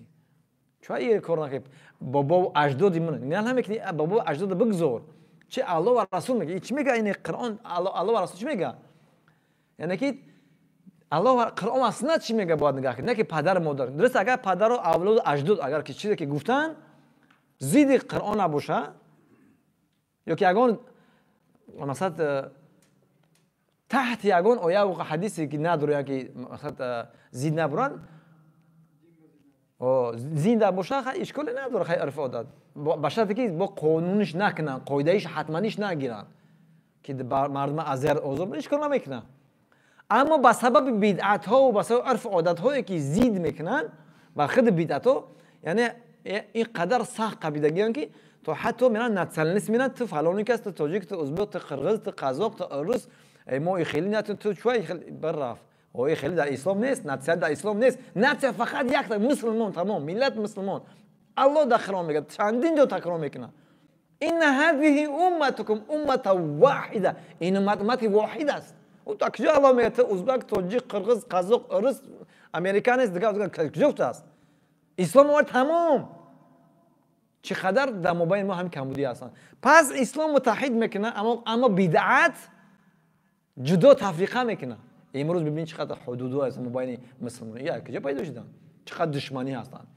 чаро ин кор накардӣ? Бобо аҷдоди ман, не намекунӣ, бобо аҷдод бигзор. Чӣ Аллоҳ ва Расул мегӯяд? Чӣ мегӯяд ин Қуръон? Аллоҳ ва Расул чӣ мегӯяд? Яъне ки Аллоҳ ва Қуръон ва суннат чӣ мегӯяд бояд нигаҳ кунӣ, не ки падару модар. Дуруст, агар падару авлоду аҷдод агар ки чизе ки гуфтанд зидди Қуръон набошад, ё ки ягон масалан таҳти ягон оя ва ҳадисе ки надорад, ки масалан зид набуранд, зинда бошад, ишколе надорад, хай урфу одат, ба шарте ки бо қонуниш накунанд, қоидаиш ҳатманиш нагиранд, ки мардум азият озор ишкол намекунанд. Аммо ба сабаби бидъатҳо ва ба сабаби урфу одатҳое ки зид мекунанд, ба худи бидъатҳо Яъне ин қадар сахт қабидагиан ки то ҳатто меран националист меран, ту фалони кас, ту тоҷик, ту узбек, ту қирғиз, ту қазоқ, ту урус, мо хеле на ту чуай бар рафт. Ой, хеле дар ислом нест, нация дар ислом нест. Нация фақат як мусулмон, тамом, миллат мусулмон. Аллоҳ дар Қуръон мегӯяд, чандин ҷо такрор мекунад. Инна ҳазиҳи умматукум уммата воҳида. Ин уммат уммати воҳид аст. Ӯ то куҷо Аллоҳ мегӯяд, ту узбек, тоҷик, қирғиз, қазоқ, урус, американец, дигар куҷо гуфтааст? Ислом овард тамом. Чӣ қадар дар мобайни мо ҳамин камбудӣ ҳастанд. Пас ислом муттаҳид мекунад, аммо бидъат ҷудо тафриқа мекунад. Имрӯз бибин чӣ қадар ҳудудҳо ҳаст мобайни мусулмон. Я куҷо пайдо шуданд? Чӣ қадар душманӣ ҳастанд.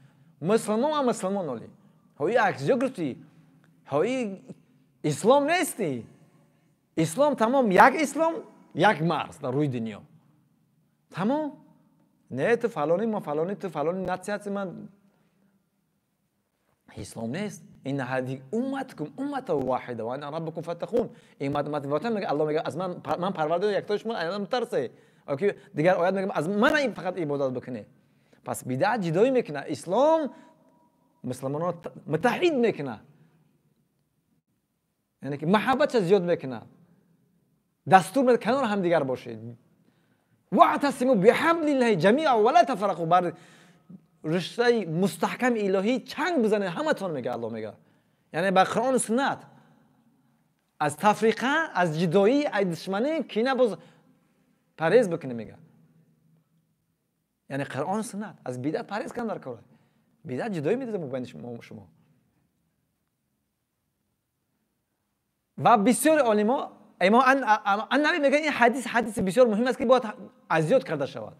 Мусулмон ва мусулмон оли. Ҳои акс ҷо гирифтӣ? Ҳои ислом нестӣ. Ислом тамом як ислом, як марз дар рӯи дунё. Тамом. Не ту фалонӣ, мо фалонӣ, ту фалонӣ нация ҳасти, ман ислом нест. Инна ҳадиҳи умматукум уммата воҳида ва ана раббукум фаттақун. Ин уммат воҳида мегӯяд, Аллоҳ мегӯяд, аз ман парвардигор яктои шумо, аз ман тарсе. Ки дигар оят мегӯяд, аз ман фақат ибодат бикунед. Пас бидъат ҷудоӣ мекунад. Ислом мусулмонро муттаҳид мекунад. Яъне ки маҳаббатша зиёд мекунад. Дастур медиҳад канори ҳамдигар бошед. Ваътасиму биҳаблиллаҳи ҷамиъа ва ла тафаррақу. Бар риштаи мустаҳками илоҳӣ чанг бизанед ҳаматон, мегӯяд Аллоҳ мегӯяд. Яъне ба Қуръону суннат. Аз тафриқа, аз ҷудоӣ, аз душманӣ, кина боз парҳез бикунед, мегӯяд. Яъне Қуръону суннат. Аз бидъат парҳез кан дар кор. Бидъат ҷудоӣ медиҳад мобайни шумо. Ва бисёри олимо имом Аннави мегӯяд, ин ҳадис ҳадиси бисёр муҳим аст ки бояд азёд карда шавад.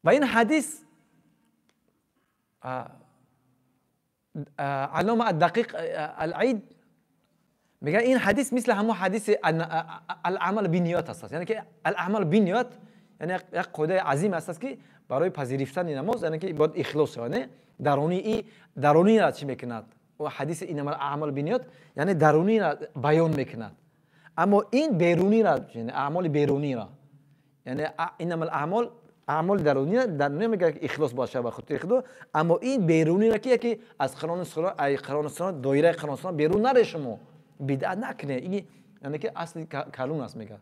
Ва ин ҳадис Аллома Ад-Дақиқ Ал-Ид мегӯяд, ин ҳадис мисли ҳамон ҳадиси ал-амал бинниёт аст. Яъне ки ал-амал бинниёт, яъне як қоидаи азим аст ки барои пазириштани намоз, яъне ки бояд ихлос шавад, не? Дарунии даруниро чӣ мекунад? Ҳадиси иннамал аъмол бинниёт, яъне даруниро баён мекунад. Аммо ин беруниро, яъне аъмоли беруниро, яъне иннамал аъмол аъмоли даруниро даруни мегӯяд ки ихлос бояд шавад ба хотири Худо, аммо ин беруниро ки яке аз Қуръону суннат, ай Қуръону суннат, доираи Қуръону суннат берун наре, шумо бидъат накунед. Ин яъне ки асли калон аст, мегӯяд.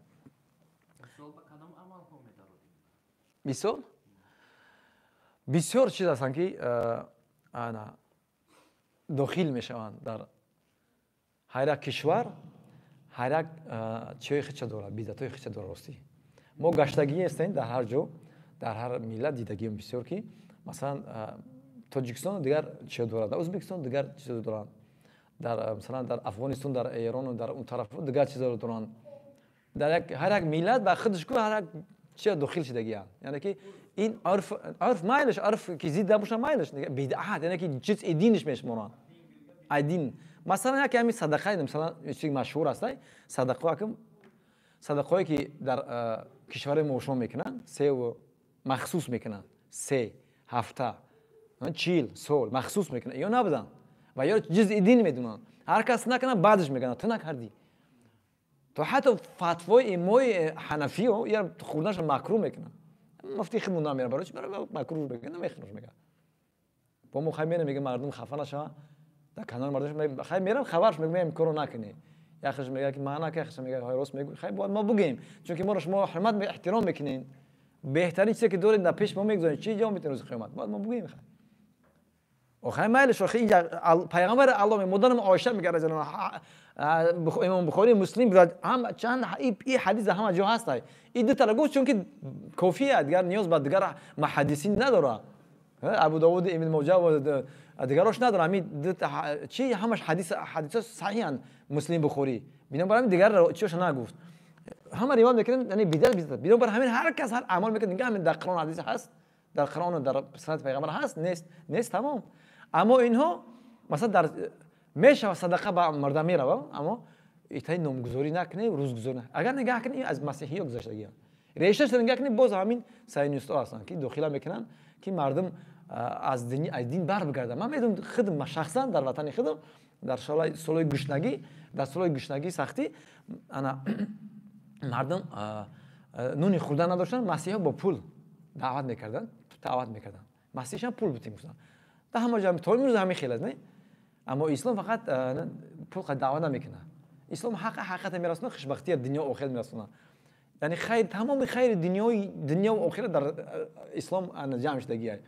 Мисол бисёр чиз ҳастанд ки ана дохил мешаванд дар ҳар як кишвар, ҳар як чиҳои худша дорад, бидъатҳои худша дорад. Ростӣ мо гаштагӣ ҳастем дар ҳар ҷо, дар ҳар миллат дидагием бисёр ки масалан Тоҷикистон дигар чиҳо дорад, дар Ӯзбекистон дигар чизо доранд, дар масалан дар Афғонистон, дар Эрону дар он тараф дигар чизоро доранд. Дар як ҳар як миллат ба худаш ку ҳар як чиа дохил шидагианд. Яъне ки ин урф майлаш, урф ки зид набошад майлаш, бидъат, яъне ки чиз диниш мешуморанд. Ай дин. Масалан яке ҳамин садақа, масалан чизи машҳур аст, садақаҳо, садақаҳое ки дар кишвари мо шумо мекунанд, се махсус мекунанд, 3 ҳафта, 40 сол махсус мекунанд, ё набуданд ва ё ҷузъи дин медонанд. Ҳар кас накунад, баъдаш мегӯянд ту накардӣ. То ҳатто фатвои имои ҳанафиё я хӯрданашро макрӯҳ мекунанд. Муфти худмон намерад, барои чӣ? Барои макрӯҳ мекунад, намехӯраш мегӯяд. Бо мо хай мерем, мегӯяд мардум хафа нашаванд, дар канори мардум хай мерам, хабарш мегӯям, ин корро накунед. Яхеш мегӯяд ки ман накард, яхеш мегӯяд ҳай рост мегӯӣ. Хай бояд мо бигӯем, чунки моро шумо ҳурмат, эҳтиром мекунед. Беҳтарин чизе ки доред дар пеш мо мегузоред, чӣ ҷавоб медиҳед рӯзи қиёмат? Бояд мо бигӯем. Хай охай майлиш, охи инҷа пайғамбари Аллоҳ, модарам Оиша мегӯяд, имом Бухорӣ, Муслим, ҳама чанд ин ҳадис дар ҳама ҷо ҳаст. Ин дутаро гуфт, чунки кофия, дигар ниёз ба дигар муҳаддисин надорад. Абу Давуд, Ибн Моҷа ва дигарош надорад. Ҳамин чи ҳамаш ҳадисҳо саҳиҳанд, Муслим, Бухорӣ. Бинобар ҳамин дигар чиёша нагуфт. Ҳама ривоят мекунанд, яъне бидъат бидъат. Бинобар ҳамин ҳар кас ҳар амал мекунад, нигоҳ ҳамин дар Қуръон ҳадис ҳаст, дар Қуръону дар суннати пайғамбар ҳаст, нест, нест, тамом. Аммо инҳо масалан дар мешавад садақа ба мардам меравад, аммо итаи номгузорӣ накунед, рӯзгузорӣ накунед. Агар нигоҳ кунед, ин аз масеҳиё гузаштагианд. Решаашро нигоҳ кунед, боз ҳамин сионистҳо ҳастанд ки дохила мекунанд ки мардум аз дин бар бигарданд. Ман медонам худам шахсан дар ватани худам дар солҳои гушнагӣ, дар солҳои гушнагӣ сахтӣ ана мардум Нуни хӯрдан надоштанд, масеҳиҳо бо пул даъват мекарданд, даъват мекарданд. Масеҳишам пул бутим гуфтанд. Дар ҳама ҷо то имрӯз ҳамин хел аст, не? Аммо ислом фақат пул даъват намекунад. Ислом ҳақ ҳақиқатро мерасонад, хушбахтиро дунё охират мерасонад. Яъне хайр, тамоми хайри дунё ва охират дар ислом ҷамъ шудагиа.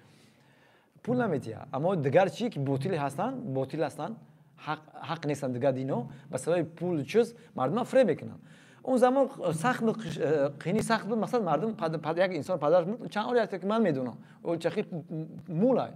Пул наметиҳад. Аммо дигар чӣ ки ботил ҳастанд, ботил ҳастанд, ҳақ нестанд дигар дино, ба сабаби пул чиз мардумро фиреб мекунанд. Он замон сахт буд, қини сахт буд, масалан мардум як инсон падараш мурд, чанд оре ҳаст ки ман медонам, ӯ чахи мулай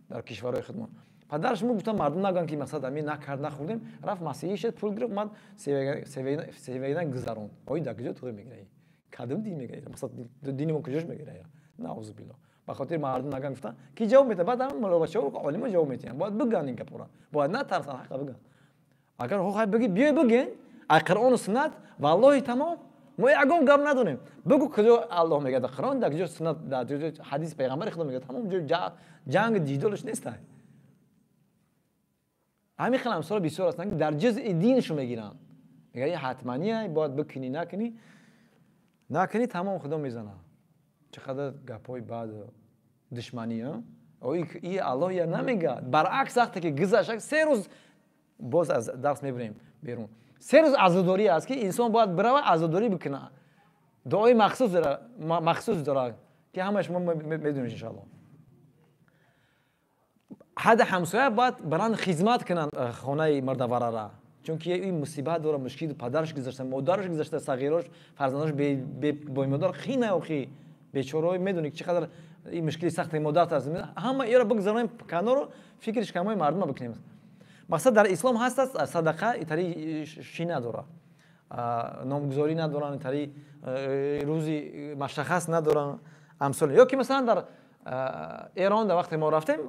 дар кишварҳои худмон. Падараш мурд, гуфтан мардум нагӯянд ки масалан ами накард, нахӯрдем, рафт масеҳӣ шуд, пул гирифт, омад севегина гузаронд. Ой, дар куҷо туғӣ мегирад? Кадом дин мегирад? Масалан дини мо куҷош мегирад? Наъузу биллоҳ. Ба хотири мардум нагӯянд гуфтан, ки ҷавоб медиҳад? Баъд ҳам муллобачаҳо олимо ҷавоб медиҳанд. Бояд бигӯянд ин гапҳоро. Бояд натарсанд, ҳаққа бигӯянд. Агар хоҳай бигӣ, биёй бигӯен, ай Қуръону суннат, валлоҳи тамом, мо ягон гап надорем. Бигӯ куҷо Аллоҳ мегӯяд дар Қуръон, дар куҷо суннат, дар куҷо ҳадиси пайғамбари Худо мегӯяд. Тамом ҷо ҷанг ҷидолаш нест. Ҳамин хел амсолҳо бисёр ҳастанд ки дар ҷузъи диншо мегиранд. Мегӯяд ин ҳатмания, бояд бикунӣ, накунӣ. Накунӣ тамом Худо мезанад. Чӣ қадар гапҳои бад, душманӣ, и Аллоҳ я намегӯяд. Баръакс вақте ки гузашт, 3 рӯз боз аз дарс мебурем берун. 3 рӯз азодорӣ аст ки инсон бояд бирава азодорӣ бикунад. Дуои махсус дорад, махсус дорад ки ҳамаи шумо медонед иншоаллоҳ. Ҳадди ҳамсоя бояд баранд хизмат кунанд хонаи мардаварара, чунки ин мусибат дорад, мушкил, падараш гузашта, модараш гузашта, сағирош, фарзандош бе модар хина охи бечораҳо медонед чӣ қадар ин мушкили сахти модарат аст. Ҳама иро бигзаронем канору фикри шикамҳои мардумро бикунем. Мақсад дар ислом ҳаст аст садақа итари ши надорад, номгузорӣ надоранд, итари рӯзи машаххас надоранд амсол. Ё ки масалан дар Эрон дар вақте мо рафтем,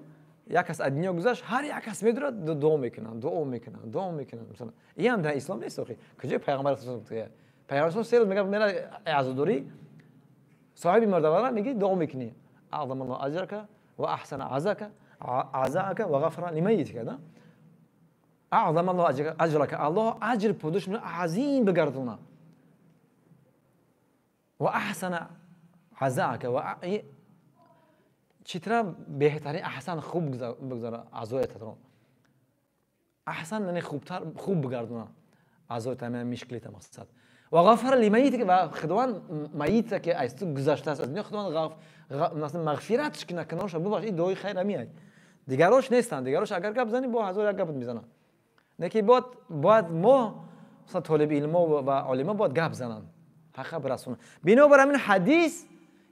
як кас аз дунё гузашт, ҳар як кас медурад, дуо мекунанд, дуо мекунанд, дуо мекунанд. Масалан ин ҳам дар ислом нест охи. Куҷои пайғамбар пайғамбар 3 рӯз мегӯяд мера азодорӣ, соҳиби мардавара мегӣ дуо мекунӣ. Аъзама Аллоҳ аҷрака ва аҳсана азака ва ғафара лимайитика, да? Аъзама Аллоҳ аҷрака, Аллоҳ аҷр подош азим бигардонад. Ва аҳсана азака ва читра беҳтарин аҳсан хуб бигзара азоятро. Аҳсан яъне хубтар, хуб бигардонад азоят, ҳамин мишкилита мақсад. Ва ғафара лимайитика, ва Худованд майита ки аз ту гузаштааст аз дунё, Худованд мағфиратш кунад, канорша бубахш. Ин дуои хайр ҳамин аст. Дигарош нестанд. Дигарош агар гап зани бо ҳазор як гапат мезананд. Не ки бояд мо масалан толиби илмо ва олимо бояд гап зананд, ҳаққа бирасонанд. Бинобар ҳамин ҳадис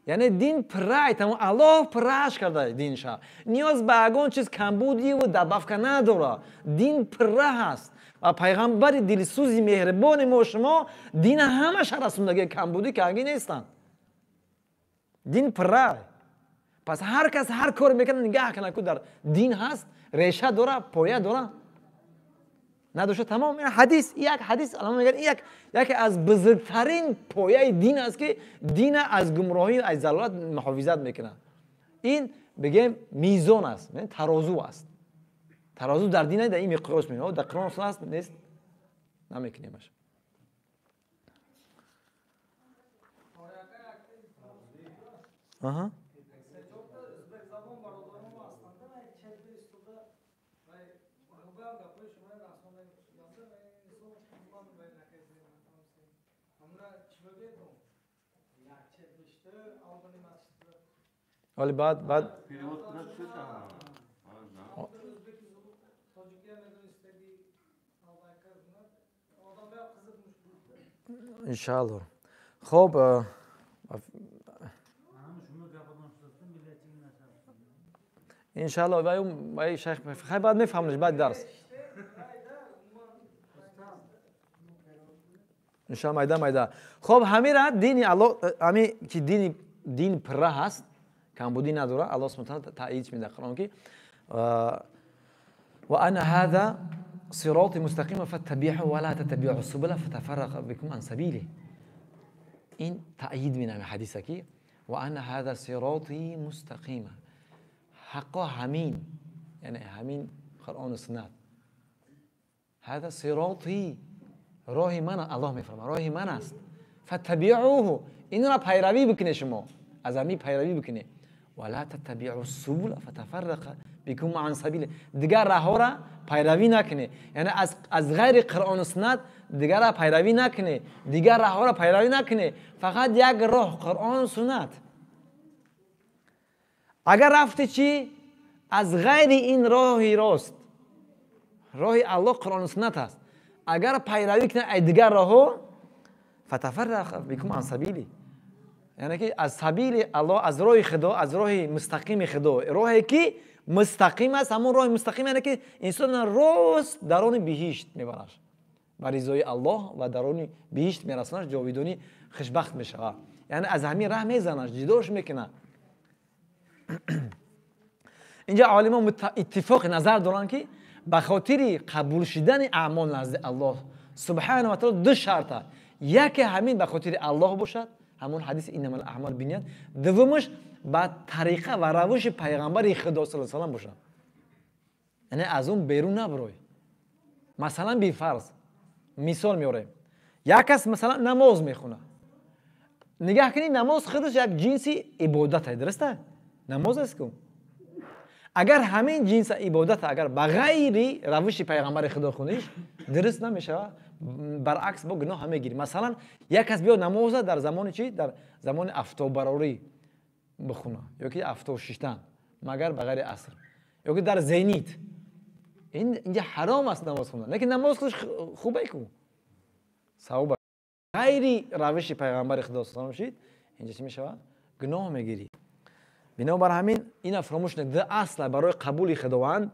яъне дин пурра, тамом Аллоҳ пуррааш карда динша. Ниёз ба ягон чиз камбудиву добавка надорад. Дин пурра ҳаст ва пайғамбари дилсӯзи меҳрибони мо шумо дина ҳамаша расондаги, камбудӣ кангӣ нестанд. Дин пурра. Пас ҳар кас ҳар кор мекунад нигаҳ кунад ку дар дин ҳаст, реша дора, поя дора. Надошта тамом. Ин ҳадис, як ҳадис аллоҳ мегӯяд, ин яке аз бузургтарин пояи дин аст ки дина аз гумроҳӣ, аз залолат муҳофизат мекунад. Ин бигем мизон аст, тарозу аст. Тарозу дар дин дар ин миқёс меояд, дар Қуръон аст, нест, намекунемаш. Аҳа. ولی بعد انشالله. خب انشالله و شیخ خیلی بعد میفهمنش بعد درس انشالله میده میده. خب همین را دینی الله، همین که دین پره هست، کمبودی نداره. الله سبحانه وتعالی تایید میده قرآن که و انا هذا صراطي مستقيما فاتبعوه ولا تتبعوا السبل فتفرق بكم عن سبيله. این تأیید میده حدیثه که و انا هذا صراطي مستقيما، حقا همین، یعنی همین قرآن و سنت. هذا صراطي، راه من، الله میفرماید راه من است. фаттабиъуҳу, инро пайравӣ бикунед, шумо аз ҳамин пайравӣ бикунед. Вала таттабиъу субула фатафаррақа бикум ан сабили, дигар раҳҳоро пайравӣ накунед, яъне аз ғайри Қуръону суннат дигарро пайравӣ накунед, дигар раҳҳоро пайравӣ накунед, фақат як роҳ, Қуръону суннат. Агар рафти чӣ аз ғайри ин роҳи рост, роҳи Аллоҳ Қуръону суннат аст, агар пайравӣ кунед аз дигар роҳҳо, фатафаррақа бикум ан сабили, яъне ки аз сабили Аллоҳ, аз роҳи Худо, аз роҳи мустақими Худо, роҳе ки мустақим аст, ҳамон роҳи мустақим, яъне ки инсон рост дарони биҳишт мебараш, ба ризои Аллоҳ ва дарони биҳишт мерасонаш, ҷовидонӣ хушбахт мешавад. Яъне аз ҳамин раҳ мезанаш, ҷудош мекунад. Инҷа олимон иттифоқи назар доранд, ки ба хотири қабул шудани аъмол назди Аллоҳ субҳанаҳу ва таъоло ду шарт аст. Яке ҳамин ба хотири Аллоҳ бошад, ҳамон ҳадиси иннамал аъмол бинният. Дуввумаш ба тариқа ва равиши пайғамбари Худо саллаллоҳу алайҳи васаллам бошад, яъне аз он берун набарой. Масалан, бифарз мисол меорем, як кас масалан намоз мехонад. Нигаҳ кунед, намоз худаш як ҷинси ибодат аст, дуруст аст? Намоз аст ку. Агар ҳамин ҷинси ибодат агар ба ғайри равиши пайғамбари Худо хониш, дуруст намешавад, баръакс бо гуноҳ мегирӣ. Масалан, як кас биё намоза дар замони чӣ? Дар замони афтобарорӣ бихона ё ки афтоб шиштан, магар ба ғайри аср, ё ки дар зенит. Инҷа ҳаром аст намоз хондан, лекин намоз худаш хубе ку, савоб. Ғайри равиши пайғамбари Худо саллаллоҳу алайҳи васаллам шид, инҷа чӣ мешавад? Гуноҳ мегирӣ. Бинобар ҳамин ина фаромӯш накунед, ду асла барои қабули Худованд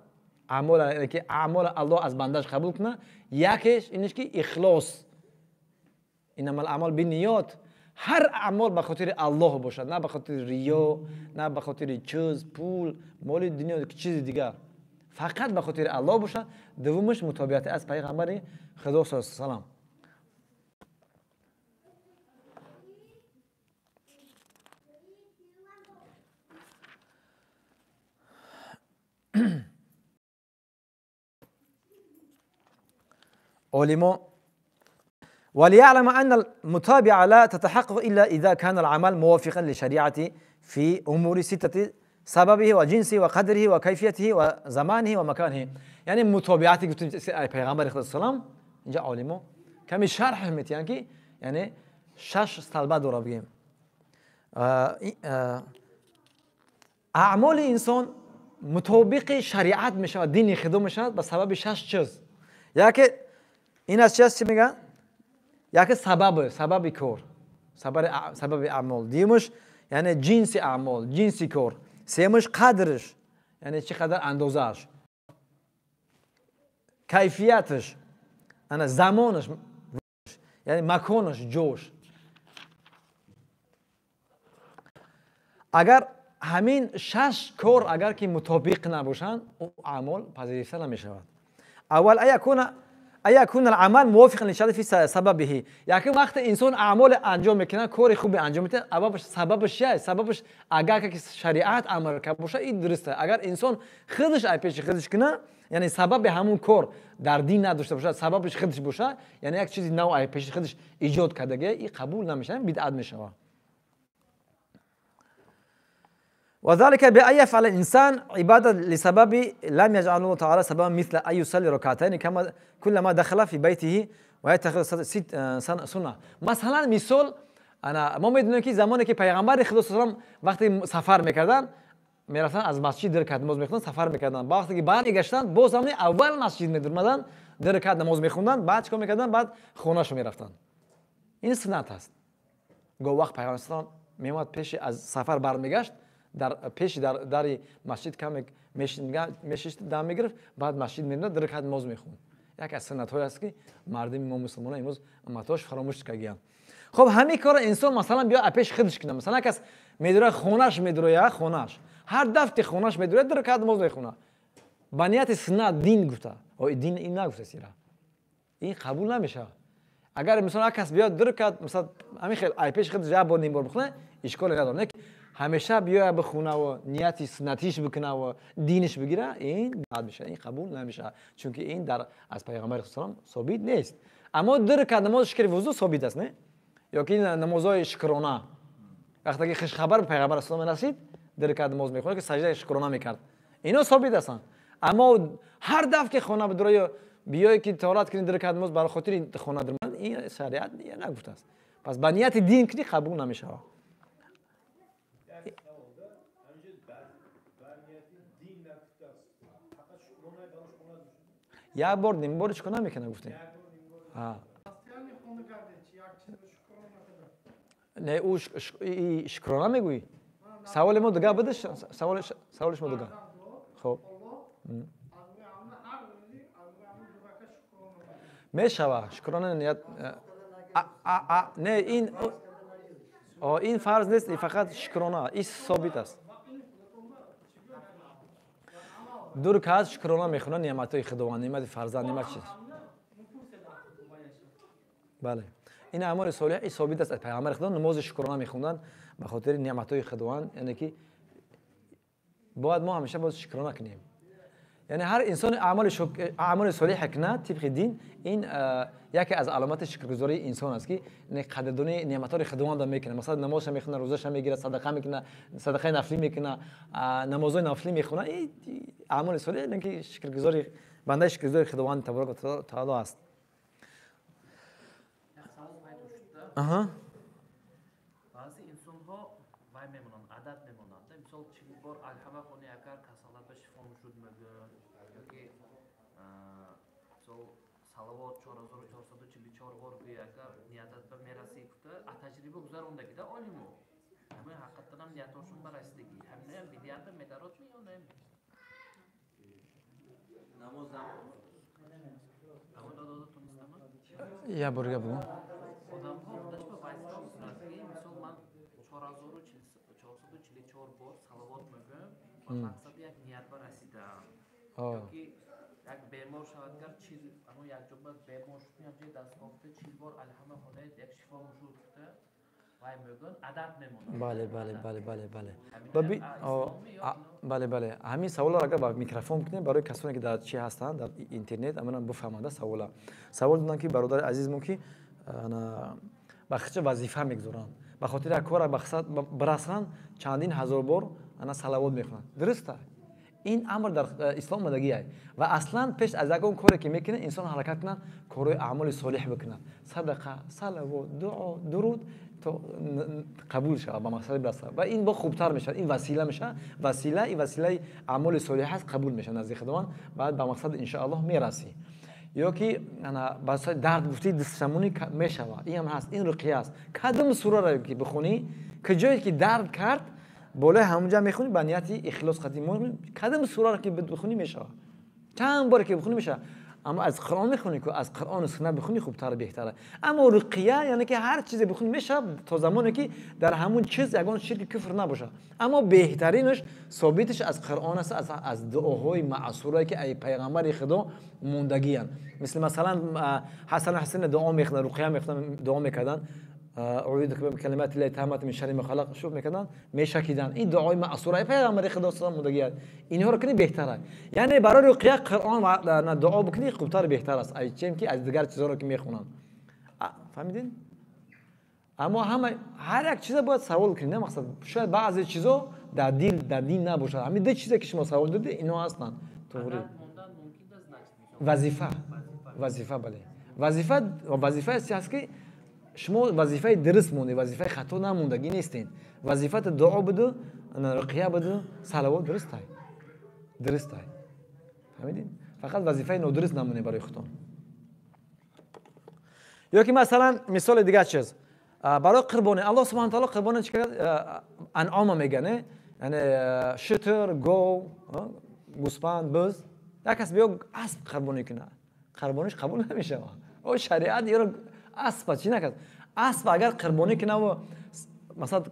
аъмол, яъне ки аъмоли Аллоҳ аз бандаш қабул кунад, якеш инеш ки ихлос, иннамал аъмол бинниёт, ҳар аъмол ба хотири Аллоҳ бошад, на ба хотири риё, на ба хотири чиз, пул, моли дунё, чизи дигар, фақат ба хотири Аллоҳ бошад. Дуввумаш мутобиати аз пайғамбари Худо саллаллоҳу алайҳи васаллам. علماء وليعلم أن المتابعة لا تتحقق إلا إذا كان العمل موافقا لشريعة في أمور ستة: سببه وجنسه وقدره وكيفيته وزمانه ومكانه. یعنی متابعتی گفتیم پیغمبر خدا سلام، اینجا عالمو کمی شرح میتیان که یعنی شش سلبه داره بگیم. اعمال انسان مطابق شریعت میشود، دین خدا میشود به سبب شش چیز. یکی این از چیز چی میگن؟ یکی سبب کار، سبب اعمال. دیمش یعنی جنس اعمال، جنس کار. سیمش قدرش، یعنی چقدر اندازش، کیفیتش، یعنی زمانش، یعنی مکانش، جوش. اگر همین شش کار اگر که مطابق نباشند، او اعمال پذیرفته نمیشود. اول ایکون العمل موافقا للشرع فی سببه. یکی وقت انسان اعمال انجام میکنه، کار خوبی انجام میده، اول سببش چیه؟ سببش اگر که شریعت امر کرده باشه این درسته. اگر انسان خودش پیش خودش کنه، یعنی سبب همون کار در دین نداشته باشه، سببش خودش باشه، یعنی یک چیزی نو پیش خودش ایجاد کرده، این قبول نمیشه، بدعت میشه. وذلك بأن يفعل الإنسان عبادة لسبب لم يجعل الله تعالى سببا، مثل أن يصلي ركعتين كما كلما دخل في بيته ويتخذ ست سنة. مثلا مثال أنا ما میدونم که زمانی که پیغمبر خدا صلی الله علیه و وقتی سفر میکردن، میرفتن از مسجد در رکعت نماز میخوندن، سفر میکردن. وقتی که برمیگشتن باز هم اول مسجد میدرمدن، در رکعت نماز میخوندن، بعد چیکار میکردن؟ بعد خونه‌شون میرفتن. این سنت است. گاه وقت پیغمبر صلی الله علیه و میومد پیش از سفر برمیگشت، در پیش در مسجد کم میشست، دم میگرفت، بعد مسجد میرفت، در رکعت نماز میخوند. یک از سنت های است که مردم ما مسلمان ها امروز امتاش فراموش کردن. خب همین کار انسان مثلا بیا پیش خودش کنه. مثلا کس میدوره خونش میدوره، خونش هر دفعه خونش میدوره در رکعت نماز میخونه، با نیت سنت دین گفته. او دین این نگفته سیرا، این قبول نمیشه. اگر مثلا کس بیاد در رکعت مثلا همین خیلی ای پیش خودش بار نیم بار بخونه، اشکال نداره. همیشه بیا بخونه و نیتی سنتیش بکنه و دینش بگیره، این بد میشه، این قبول نمیشه، چون که این در از پیغمبر صلی الله علیه و ثابت نیست. اما در رکعت نماز شکر وضو ثابت است، نه؟ Ё ки намозҳои шукрона, вақте ки хушхабар ба пайғамбар алайҳиссалом мерасид, ду ракат намоз мехонд, ки саҷдаи шукрона мекард. Ино собит ҳастанд. Аммо ҳар дафъ ки хона бидурои биёй ки таҳорат кунӣ, ду ракат намоз барои хотири хона даромад, ин шариат нагуфтааст. Пас ба нияти дин кунӣ қабул намешавад. Як бор ним бор шукрона мекунад, гуфтем. Не, ӯ шукрона мегӯӣ? Саволи мо дига буд, саволи шумо дига. Хоб. Мешава, шукрона ният не, ин фарз нест, фақат шукрона, ин собит аст. Ду ракат шукрона мехонад неъматҳои Худованд, неъмати фарзанд, неъмати чиз. Бале. Ин аъмоли солиҳ ин собит аст. Пайғамбари Худо намози шукрона мехонданд ба хотири неъматҳои Худованд, яъне ки бояд мо ҳамеша боз шукрона кунем. Яъне ҳар инсони аъмоли солиҳ кунад тибқи дин, ин яке аз аломати шукргузории инсон аст, ки қадрдонии неъматҳои Худовандро мекунад. Масалан, намозша мехонад, рӯзаша мегирад, садақа мекунад, садақаи нафлӣ мекунад, намозҳои нафлӣ мехонад. Ин аъмоли солиҳ, яъне ки шукргузори бандаи шукргузори Худованд таборака ва таоло аст. Баъзе инсонҳо вай мемонанд, адат мемонанд. Мисол, 40 бор алҳама хони агар касалат ба шифо мушуд мегӯянд, ёки мисол салавот 4444 бор гӯя агар ниятат ба мерасӣ гуфта, таҷриба гузарондагида олимо. Ҳамин ҳақиқатан ҳам ниятошон барасидагӣ. Ҳаминаям бидиата медародми ё не? Намоз Я бор дига бугӯ. Одамҳо худаш ба вазифа мекунад, ки мисол ман 4444 бор салавот мегӯям ба мақсади як ният ба расидаам. Ёки як бемор шавад, гар якҷоба бемор шуд, ҳамҷои дастгоҳта 40 бор алҳама хонед, як шифо мушуд гуфта вай мегӯянд, адат мемонад. Бале, бале, бале, бале, бале. Бале, бале. Ҳамин саволро агар ба микрофон кунем барои касоне ки дар чи ҳастанд, дар интернет, аминам бифаҳманда савола. Савол доданд ки бародари азизмон ки ба хича вазифа мегузоранд. Ба хотири як кора бирасанд, чандин ҳазор бор ана салавот мехонанд. Дуруст аст. Ин амр дар ислом омадагӣ ва аслан пеш аз ягон коре ки мекунад, инсон ҳаракат кунад, корҳои аъмоли солиҳ бикунад. Садақа, салавот, дуо, дуруд то қабул шавад, ба мақсади бирасад. Ва ин бо хубтар мешавад, ин васила мешавад. Васила, ин василаи аъмоли солиҳ аст, қабул мешавад назди Худованд, баъд ба мақсад иншоаллоҳ мерасӣ. Ё ки ба дард гуфтӣ дастшамонӣ мешавад. Ин ҳам ҳаст, ин руқия аст. Кадом сураро ки бихонӣ, куҷое ки дард кард, болои ҳамонҷа мехонӣ ба нияти ихлос қатъӣ. Кадом сураро ки бихонӣ мешавад. Чанд боре ки бихонӣ мешавад. Аммо аз Қуръон мехонӣ ку, аз Қуръону суннат бихонӣ хубтар, беҳтар. Аммо руқия, яъне ки ҳар чизе бихонӣ мешавад то замоне ки дар ҳамон чиз ягон ширки куфр набошад. Аммо беҳтаринаш собиташ аз Қуръон аст, аз дуоҳои маъсурае ки ай пайғамбари Худо мондагиянд. Мисли масалан Ҳасан Ҳусайн дуо мехонанд, руқия мехонанд, дуо мекарданд. اعوذ بکلمات الله التامة من شر ما خلق شوف میکردن، میشکیدن. این دعای معصوره پیغمبر خدا صلی الله علیه و آله اینها رو کنی بهتره. یعنی برای رقیه قرآن و دعا بکنی خوبتر بهتر است. ای چیم که از دیگر چیزا رو که میخونن. فهمیدین؟ اما همه هر یک چیز باید سوال کنی، نه مقصد شاید بعضی چیزا در دین نباشه. همین دو چیزی که شما سوال دادی اینا هستن. طوری وظیفه، وظیفه بله. وظیفه است که شما وظیفه درست مونده، وظیفه خطا نموندگی نیستین. وظیفه دعا بده، رقیه بده، صلوات درست های. درست های. فهمیدین؟ فقط وظیفه نادرست نمونه برای خودتون. یا که مثلا مثال دیگه چیز برای قربانی الله سبحانه تعالی قربانی چیکار انعام میگه، یعنی شتر، گاو، گوسفند، بز. یک کس بیا اسب قربانی کنه، قربانیش قبول نمیشه. او شریعت یارو اسب چی نکرد؟ اسب اگر قربانی کنه و مثلا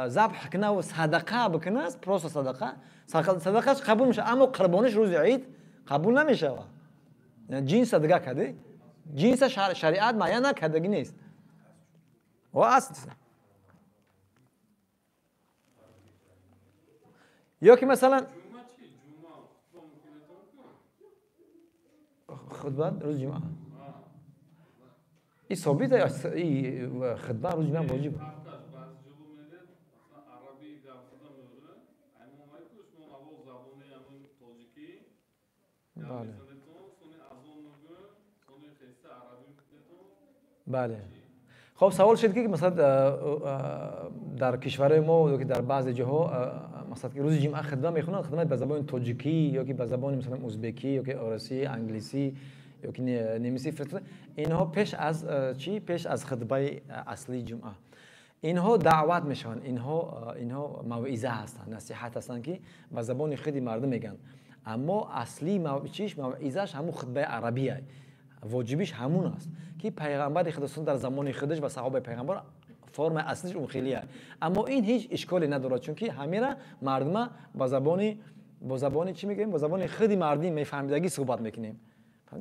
ذبح کنه و صدقه بکنه، پروسه صدقه، صدقهش قبول میشه، اما قربانیش روز عید قبول نمیشه. یعنی جنس دیگه کرده، جنس شریعت معین نکردگی نیست. و اصل یا که مثلا خطبه روز جمعه ин собит хутба рӯзи ҷумъа воҷиб. Бале. Бале. Хоб савол шуд ки масалан дар кишварҳои мо ё ки дар баъзе ҷоҳо масалан ки рӯзи ҷумъа хутба мехонанд, хутба ба забони тоҷикӣ ё ки ба забони масалан узбекӣ ё ки орусӣ, англисӣ ё ки немисӣ, инҳо пеш аз чӣ? Пеш аз хутбаи аслии ҷумъа. Инҳо даъват мешаванд, инҳо мавъиза ҳастанд, насиҳат ҳастанд ки ба забони худи мардум мегӯянд. Аммо аслии чиш мавъизааш ҳамун хутбаи арабия, воҷибиш ҳамун аст ки пайғамбари Худо дар замони худаш ва саҳобаи пайғамбар формаи аслиш он хелия. Аммо ин ҳеҷ ишколе надорад, чунки ҳамира мардума ба забони бо забони чӣ мегӯем? Бо забони худи мардим мефаҳмидагӣ суҳбат мекунем.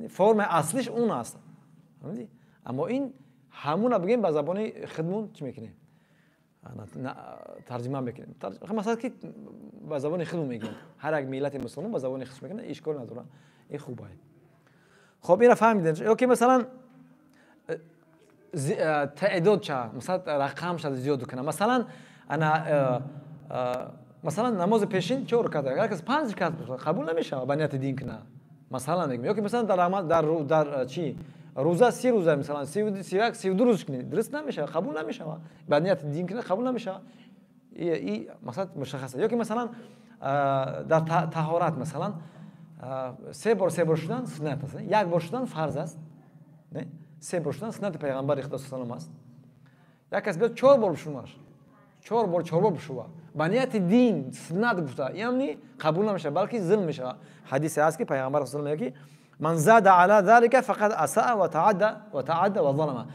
Формаи аслиш он аст. Аммо ин ҳамуна бигӯем ба забони худмон чӣ мекунем? Тарҷима мекунем. Масалан ки ба забони худмон мегӯем. Ҳар як миллати мусулмон ба забони худш мекунад, ишкол надорад. Ин хуб аст. Хоб инро фаҳмидем. Ё ки масалан таъдод ча, масалан рақам ша зиёд кунад. Масалан ана масалан намози пешин 4 ракат, агар кас 5 ракат қабул намешавад ба нияти дин кунад. Масалан мегӯем. Ё ки масалан дар чӣ рӯза 30 рӯза, масалан 31, 32 рӯз кунед, дуруст намешавад, қабул намешавад. Ба нияти дин кунад қабул намешавад. И масалан мушаххас. Ё ки масалан дар таҳорат масалан 3 бор 3 бор шудан суннат аст. 1 бор шудан фарз аст. Не? 3 бор шудан суннати пайғамбари Худо саллаллоҳу алайҳи васаллам аст. Як кас биёд 4 бор бишӯваш. 4 бор 4 бор бишӯва. Ба нияти дин суннат гуфта, яъне қабул намешавад, балки зулм мешавад. Ҳадисе аст ки пайғамбар саллаллоҳу алайҳи васаллам мегӯяд ки ман зада ала залика фақад асаа ва таадда ва таадда ва залама.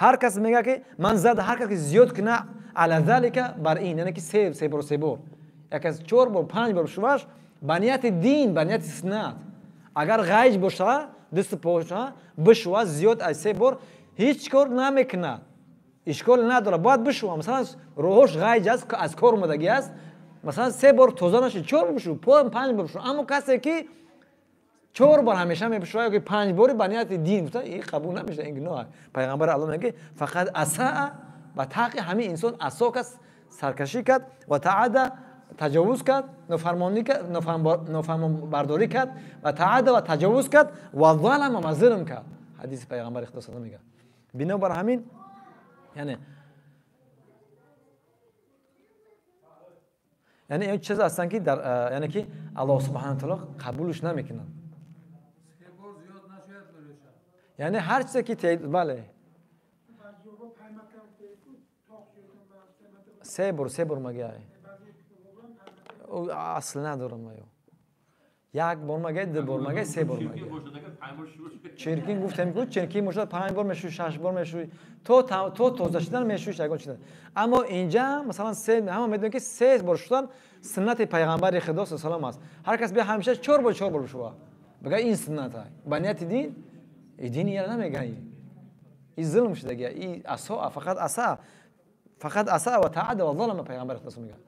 Ҳар кас мегӯяд ки ман зада, ҳар кас ки зиёд кунад ала залика бар ин, яъне ки 3 бор 3 бор. Як кас 4 бор 5 бор бишӯваш ба нияти дин, ба нияти суннат. Агар ғайж бошад, дасту поша бишӯва зиёд аз 3 бор ҳеҷ кор намекунад. Ишкол надорад, бояд бишӯва. Масалан рӯҳош ғайж аст, аз кор омадагӣ аст. Масалан 3 бор тоза нашуд, 4 бор бишӯ, 5 бор бишӯ. Аммо касе ки 4 бор ҳамеша мебишӯва ё ки 5 бори ба нияти дин гуфта, ин қабул намешавад, ин гуноҳ аст. Пайғамбари Аллоҳ мегӯяд фақат асаа, ба таҳқи ҳамин инсон асо кард, саркашӣ кард ва таада таҷовуз кард, нофармонбардорӣ кард ва таада ва таҷовуз кард ва залама ва зулм кард. Ҳадиси пайғамбари Худо саллаллоҳу алайҳи васаллам мегӯяд. Бинобар ҳамин яъне ин чиз ҳастанд ки дар яъне ки Аллоҳ субҳонаҳу ва таъоло қабулш намекунад. Яъне ҳар чизе ки бале 3 бор 3 бор мегӯяд. Асл надорам ё. 1 бор мегӯяд, 2 бор мегӯяд, 3 бор мегӯяд. Чиркин гуфтем ку чиркин бошад 5 бор мешӯй, 6 бор мешӯй, то тоза шудан мешӯй, ягон чиз. Аммо инҷа масалан ҳама медонем ки 3 бор шудан суннати пайғамбари Худо саллаллоҳу алайҳи васаллам аст. Ҳар кас бия ҳамеша 4 бор 4 бор бишӯва. Бигӯяд ин суннат аст. Ба нияти дин, и дин яра намегӯяд. И зулм шудагия, и асо, фақат аса, фақат аса ва таада ва залама пайғамбари Худо мегӯяд.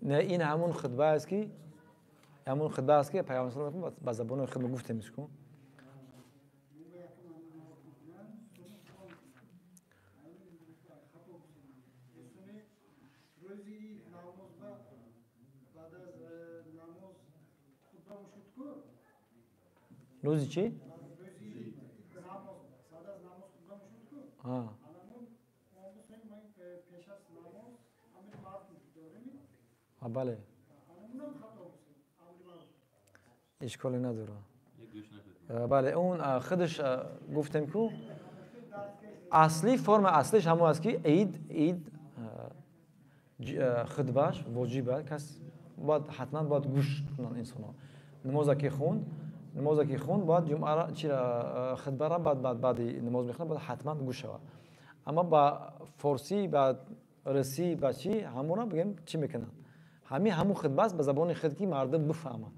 Не, ин ҳамун хутба аст ки пайғамбар саллаллоҳу алайҳи васаллам ба забони худ гуфтемиш ку. Рӯзи чӣ? Бале. Ишколе надорад. Бале, он худаш гуфтем ку асли форма аслиш ҳамон аст ки ид хутбааш воҷиб аст. Кас бояд ҳатман бояд гӯш кунанд инсонҳо. Намоза ки хонд, Намозе ки хонд, бояд ҷумъаро чира хутбаро баъд намоз мехонад, бояд ҳатман гӯш шавад. Аммо ба форсӣ, ба русӣ, ба чӣ ҳамонро бигем чӣ мекунанд? Ҳамин ҳамун хутба аст ба забони худ ки мардум бифаҳманд.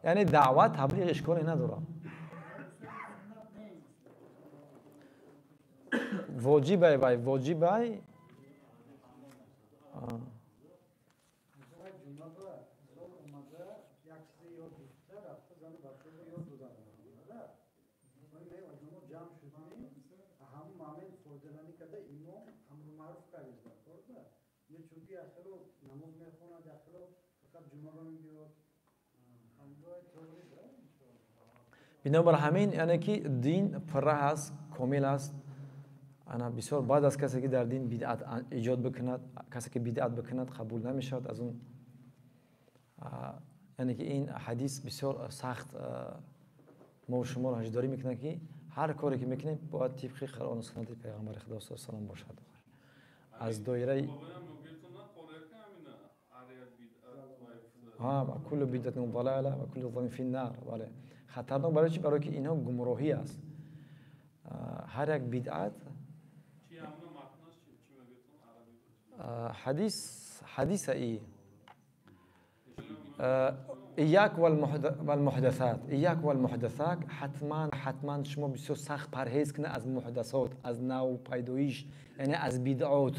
Яъне даъват, таблиғ ишколе надорад. Воҷибай вай, воҷибай. Бинобар ҳамин, яъне ки дин пурра ҳаст, комил аст. Ана бисёр баъд аз касе ки дар дин бидъат эҷод бикунад, касе ки бидъат бикунад қабул намешавад аз он. Яъне ки ин ҳадис бисёр сахт мо шуморо ҳушдорӣ мекунад ки ҳар коре ки мекунем бояд тибқи Қуръону суннати Пайғамбари Худо саллаллоҳу алайҳи васаллам бошад. Аз доираи куллу бидъатин далала ва куллу залалин финнар. Бале, хатарнок барои чӣ? Барои ки инҳо гумроҳӣ аст. Ҳар як бидъат ҳадис ҳадиса и إياك والمحدثات، إياك والمحدثات. ҳатман шумо бисёр сахт парҳез кунед аз муҳдасот, аз навпайдоиш, яъне аз бидъот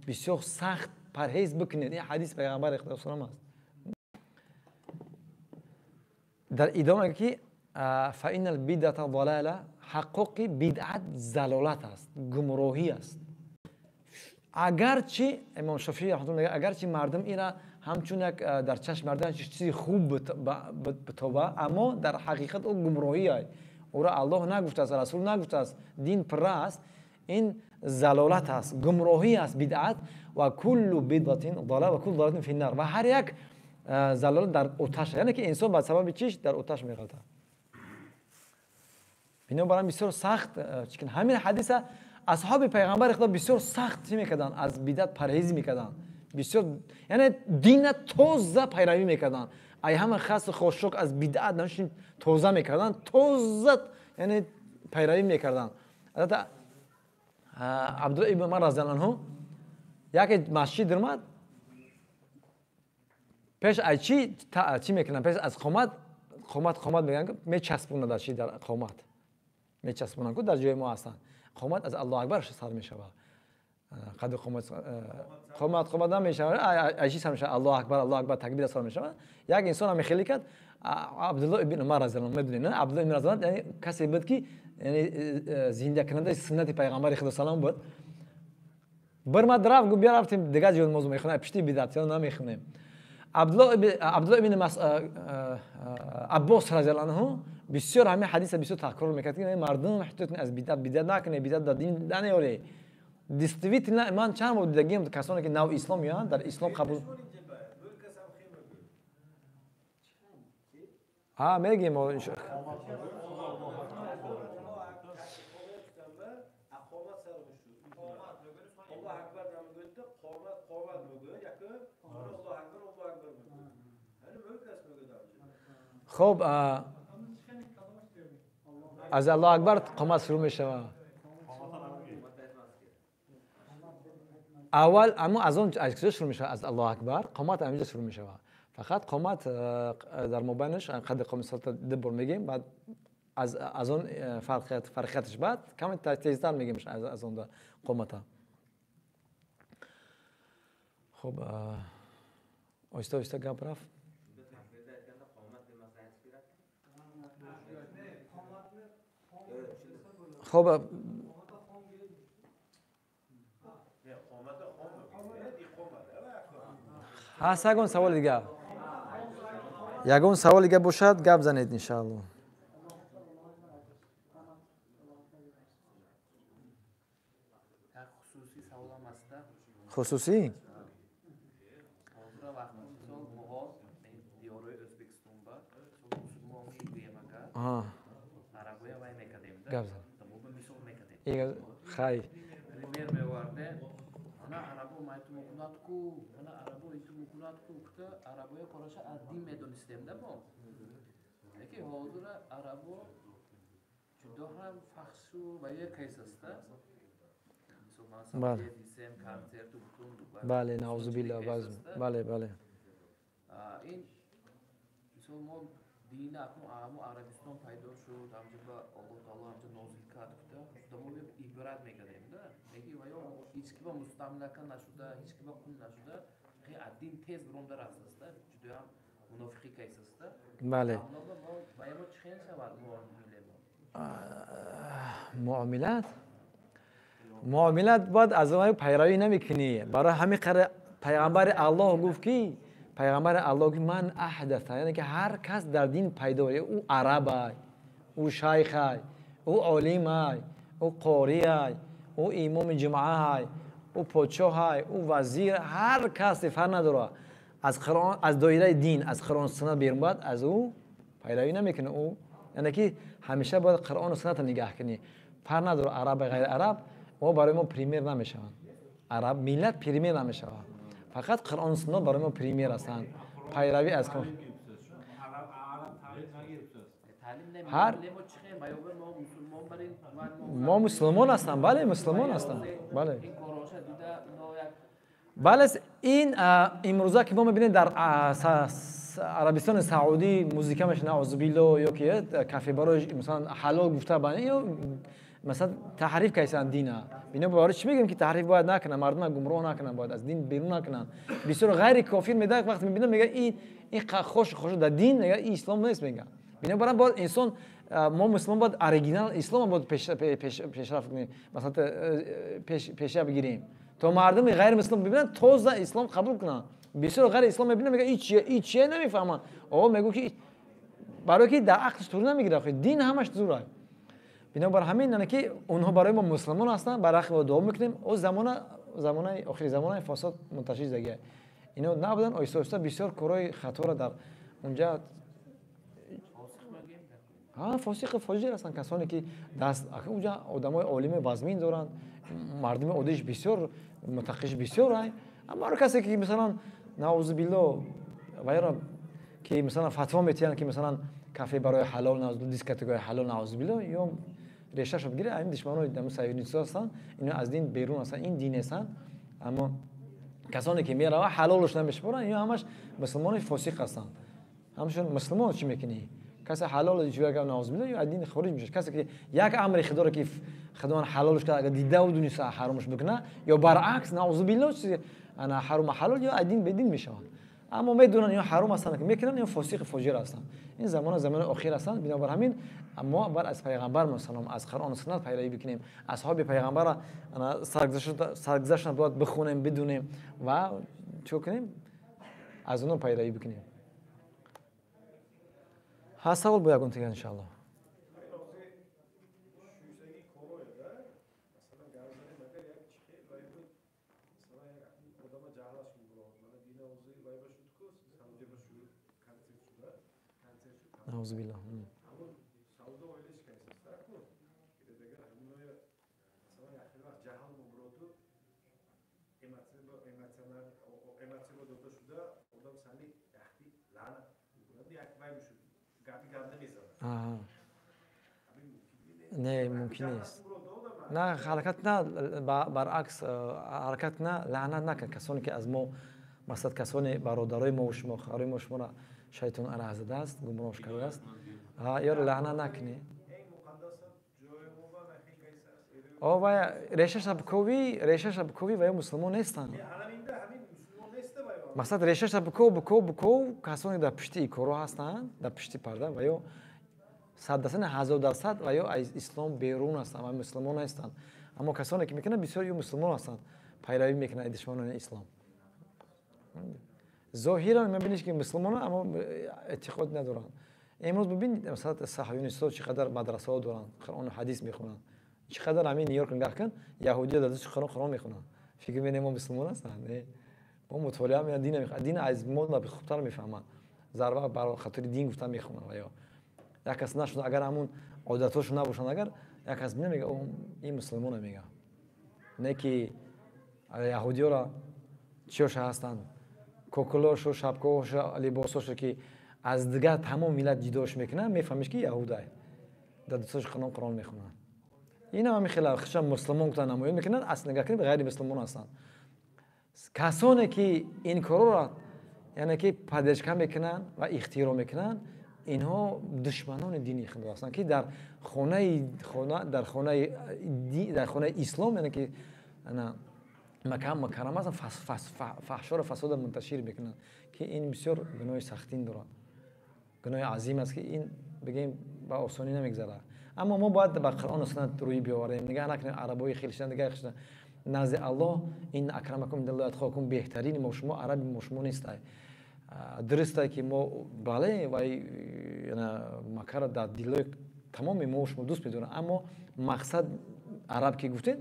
бисёр сахт парҳез бикунед. Ин ҳадис Пайғамбари Худо салом аст. Дар идома мегӯяд ки فإن البدعة ضلالة، ҳақиқи бидъат залолат аст, гумроҳӣ аст. Агарчи Имом Шофеӣ раҳматуллоҳ мегӯяд, агарчи мардум инро ҳамчун як дар чашми мардум чизи хуб битоба, аммо дар ҳақиқат ӯ гумроҳӣ аст. Ӯро Аллоҳ нагуфтааст, Расул нагуфтааст, дин пурра аст. Ин залолат аст, гумроҳӣ аст бидъат. Ва куллу бидъатин далала ва куллу далалатин финнар. Ва ҳар як залолат дар оташ, яъне ки инсон ба сабаби чиш дар оташ меғалтад. Бинобар ин бисёр сахт чикин ҳамин ҳадиса асҳоби Пайғамбари Худо бисёр сахт чӣ мекарданд? Аз бидъат парҳез мекарданд. Бисёр, яъне дина тоза пайравӣ мекарданд. Ай ҳама хасу хошок аз бидъат намшин тоза мекарданд, тоза яъне пайравӣ мекарданд. Албатта Абдуллоҳ ибн Умар разияллоҳу анҳу яке масҷид даромад, пеш аз чӣ мекунанд? Пеш аз қомат, қомат мегӯянд, мечаспонанд дар чӣ? Дар қомат мечаспонанд, ку дар ҷои мо ҳастанд. Қомат аз Аллоҳу акбар сар мешавад. Қадри қомат, қомат намешавад, аз чӣ сар мешавад? Аллоҳу акбар, Аллоҳу акбар такбир сар мешавад. Як инсон ҳам хеле кард. Абдуллоҳ ибн Умар разияллоҳу анҳу, медонед, на? Абдуллоҳ ибн Умар яъне касе буд ки яъне зиндакунандаи суннати Пайғамбари Худо салом буд. Бирмад рафт, гуфт бия рафтем дигар ҷо намоз мехонем, пишти бидъатиён намехонем. Абдуллоҳ ибн Аббос разияллоҳу анҳу бисёр ҳамин ҳадиса бисёр такрор мекард ки мардум эҳтиёт кунед аз бидъат, бидъат накунед, бидъат дар дин наёред. Действительно ман чанд бор дидагиам касоне ки нав ислом меоянд, дар ислом қабул мегӯем. Хоб, аз Аллоҳу акбар қомат шурӯъ мешавад. Аввал аммо аз он аз куҷо шурӯъ мешавад? Аз Аллоҳу акбар қомат ҳаминҷо шурӯъ мешавад. Фақат қомат дар мобайнаш қадри қомат солта ду бор мегӯем, баъд аз он фарқияташ баъд каме тезтар мегӯем аз он қомата. Хоб, оҳиста оҳиста гап рафт. Хоб, ҳаст ягон саволи дигар? Ягон саволи дигар бошад, гап занед иншааллоҳ. Хусусӣ? Гап зан. Хай. Пример меоварде, ана арабо майту мекунад ку, ана арабо иту мекунад ку, гуфта арабоя кораша аз дин медонистем да мо. Лекин ҳозир арабо ҷудо ҳам фахшу ва як кейс аст. Бале. Бале, наъузу биллаҳ, бале, бале. Ин мисол мо дин акнун ҳамо Арабистон пайдо шуд, ҳамҷо ба Аллоҳ таоло ҳамҷо нозил кард гуфта, мо ибрат мекардем да. Лекин ва ё ҳеҷ ки ба мустамлака нашуда, ҳеҷ ки ба қул нашуда, аз дин тез буронда рафтааст, ҷудоям мунофиқӣ кейс аст. Бале. Ва мо чӣ хел шавад муомиламо? Муомилат? Муомилат бояд аз он пайравӣ намекунӣ. Барои ҳамин қадр пайғамбари Аллоҳ гуфт ки пайғамбари Аллоҳ гуфт ман аҳдаса, яъне ки ҳар кас дар дин пайдо, ӯ арабай, ӯ шайхай, ӯ олимай, ӯ қориай, ӯ имоми ҷумъаай, ӯ подшоҳай, ӯ вазир, ҳар касе фарқ надорад. Аз Қуръон, аз доираи дин, аз Қуръон суннат берун бояд аз ӯ пайравӣ намекунӣ. Ӯ яъне ки ҳамеша бояд Қуръону суннатро нигаҳ кунӣ. Фарқ надорад араб ғайри араб, мо барои мо пример намешаванд. Араб миллат пример намешавад. Фақат Қуръону суннат барои мо пример ҳастанд. Пайравӣ аз ҳар мо мусулмон ҳастам, бале, мусулмон ҳастам, бале. Бале, ин имрӯза ки мо мебинем дар Арабистони Саудӣ музика мешавад, наъузу биллоҳ, ё ки кафе барои масалан ҳалол гуфта, ё масалан таҳриф карданд дина. Бино барои чӣ мегӯем ки таҳриф бояд накунанд, мардумро гумроҳ накунанд, бояд аз дин берун накунанд. Бисёр ғайри кофир медиҳад, вақте мебинад мегӯяд ин хош хош дар дин, мегӯяд ин ислом нест, мегӯяд. Бино барам бояд инсон, мо мусулмон бояд оригинал ислом бояд пешрафт кунем, масалан пеша бигирем то мардуми ғайри муслим бибинанд, тоза ислом қабул кунанд. Бисёр ғайри ислом мебинанд, мегӯяд ин чия, ин чия, намефаҳманд. О мегӯ ки барои ки дар ақлш тур намегирад, дин ҳамаш зур. Бинобар ҳамин яъне ки онҳо барои мо мусулмон ҳастанд, бар ҳаққи дуо мекунем. О замона, замонаи охири замонаи фасод мунташир шудагия. Ино набуданд, оҳиста оҳиста бисёр корҳои хаторо дар унҷа фосиқу фоҷир ҳастанд, касоне ки даст унҷа одамои олими вазмин доранд, мардуми оддиш бисёр мутақиш бисёр ай. Аммо ҳар касе ки масалан наъузу биллоҳ вайро ки масалан фатво метиҳанд ки масалан кафе барои ҳалол, дискотекаи ҳалол, наъузу биллоҳ, ё решашро бигирад, ҳамин душманои сионистҳо ҳастанд, ино аз дин берун ҳастанд, ин дин нестанд. Аммо касоне ки мераванд ҳалолш намешуморанд, ино ҳамаш мусулмони фосиқ ҳастанд. Ҳамашон мусулмон чӣ мекунӣ? Касе ҳалол ҷӯяга, наъузу биллоҳ, ё аз дин хориҷ мешавад. Касе ки як амри худоро ки худованд ҳалолш кард, агар дидаву дуниста ҳаромш бикунад, ё баръакс, наъузу биллоҳ, ана ҳаром ҳалол, ё аз дин бедин мешаванд. Аммо медонанд ё ҳаром ҳастанд ки мекунанд, ё фосиқу фоҷир ҳастанд. Ин замона замони охир ҳастанд. Бинобар ҳамин мо бояд аз пайғамбар салом, аз Қуръону суннат пайравӣ бикунем, асҳоби пайғамбарро саргузаштро бояд бихонем, бидунем ва чӣ кунем, аз онҳо пайравӣ бикунем. Ҳаст савол бо ягон дигар иншааллоҳ? Наъузу биллоҳ. Не, мумкин нест. На, ҳаракат на, баръакс ҳаракат на, лаънат накард касоне ки аз мо, масалан касоне бародарои мо шумо, хоҳарои мо шуморо шайтон араҳ задааст, гумроҳш кардааст, ёро лаънат накунӣ. О вай решаша бикӯвӣ, решаша бикӯвӣ, ва ё мусулмон нестанд. Масалан решаша бикӯв, бикӯв, бикӯв, касоне дар пушти ин корҳо ҳастанд, дар пушти парда, ва ё 100%, 1000% ва ё аз ислом берун ҳастанд ва мусулмон нестанд. Аммо касоне ки мекунанд, бисёр ё мусулмон ҳастанд, пайравӣ мекунанд душманони ислом. Зоҳиран мебиниш ки мусулмонанд, аммо эътиқод надоранд. Имрӯз бибин, масалан саҳюнистҳо чӣ қадар мадрасаҳо доранд, Қуръону ҳадис мехонанд. Чӣ қадар ҳамин Нью-Йорк нигоҳ кун, яҳудиё дар дасти Қуръон мехонанд. Фикр менем мо мусулмон ҳастанд? Не. Мо мутолиа мекунем, дин мехонем. Дин аз мо хубтар мефаҳманд. Зарба бар хатори дин гуфта мехонанд ва ё як кас нашуда, агар ҳамун одатҳошон набошанд, агар як кас бина мега, ин мусулмона мега. Не ки яҳудиёро чиёша ҳастанд, кокулошу, шапкаҳошу, либосҳошу ки аз дигар тамом миллат ҷудош мекунанд, мефаҳмиш ки яҳудай. Дар дасташ Қуръон мехонанд. Ин ҳам хеле худшон мусулмон гуфта намоён мекунанд, асл нигоҳ кунед ғайри мусулмон ҳастанд. Касоне ки ин корро яъне ки поддержка мекунанд ва ихтиро мекунанд, инҳо душманони дини худо ҳастанд, ки дар хонаи ислом, яъне ки Макка мукаррама ҳастанд, фаҳшоро фасодро мунташир мекунанд, ки ин бисёр гуноҳи сахтин дорад, гуноҳи азим аст, ки ин бигем ба осонӣ намегзарад. Аммо мо бояд ба Қуръон ва суннат рӯй биёварем, нигаҳ накунем арабои хеле шудан, дигаре шудан. Назди Аллоҳ ин акрамакум индаллоҳи атқокум, беҳтарини мо шумо араби мо шумо нестай. Дурусте ки мо бале вай Маккаро дар дилои тамоми мо шумо дӯст медорем, аммо мақсад араб ки гуфтед,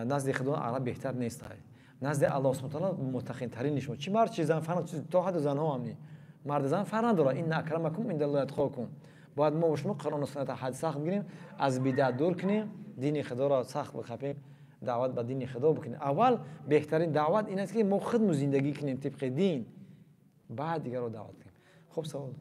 назди Худо араб беҳтар нестай. Назди Аллоҳ субҳонаҳу ва таъоло муттақинтарини шумо. Чи мард чи зан фарқ, то ҳадди занҳо ҳам не. Мард зан фарқ надорад. Инна акрамакум индаллоҳи атқокум. Бояд мо шумо Қуръон ва суннатро ҳад сахт бигирем, аз бидъат дур кунем, дини Худоро сахт бихапем, даъват ба дини Худо бикунем. Аввал беҳтарин даъват ин аст ки мо худмон зиндагӣ кунем тибқи дин, баъд дигарро даъват кунем. Хуб, савол.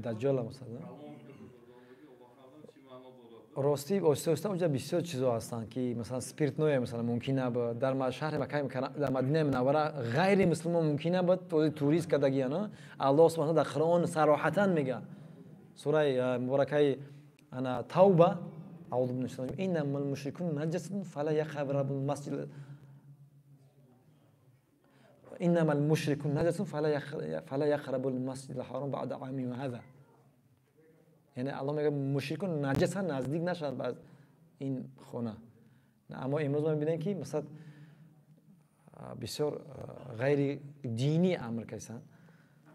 Даҷҷол масалан. Рости оҳиста оҳиста онҷа бисёр чизо ҳастанд, ки масалан спиртное масалан мумкин набуд дар шаҳри Макка, дар Мадинаи Мунаввара ғайри мусулмон мумкин набуд, турист кардагиана. Аллоҳ субҳонаҳу дар Қуръон сароҳатан мегӯяд, сураи муборакаи ана Тавба, аузу биллаҳи минаш шайтонир раҷим, иннамал мушрикун наҷасун фала яқрабул масҷид, иннамал мушрикун наҷасун фала яқрабул масҷидал ҳаром баъда амихим ҳаза. Яъне Аллоҳ мегӯяд мушрикун наҷаса, наздик нашавад ба ин хона. Аммо имрӯз мо мебинем ки масалан бисёр ғайри динӣ амр карданд,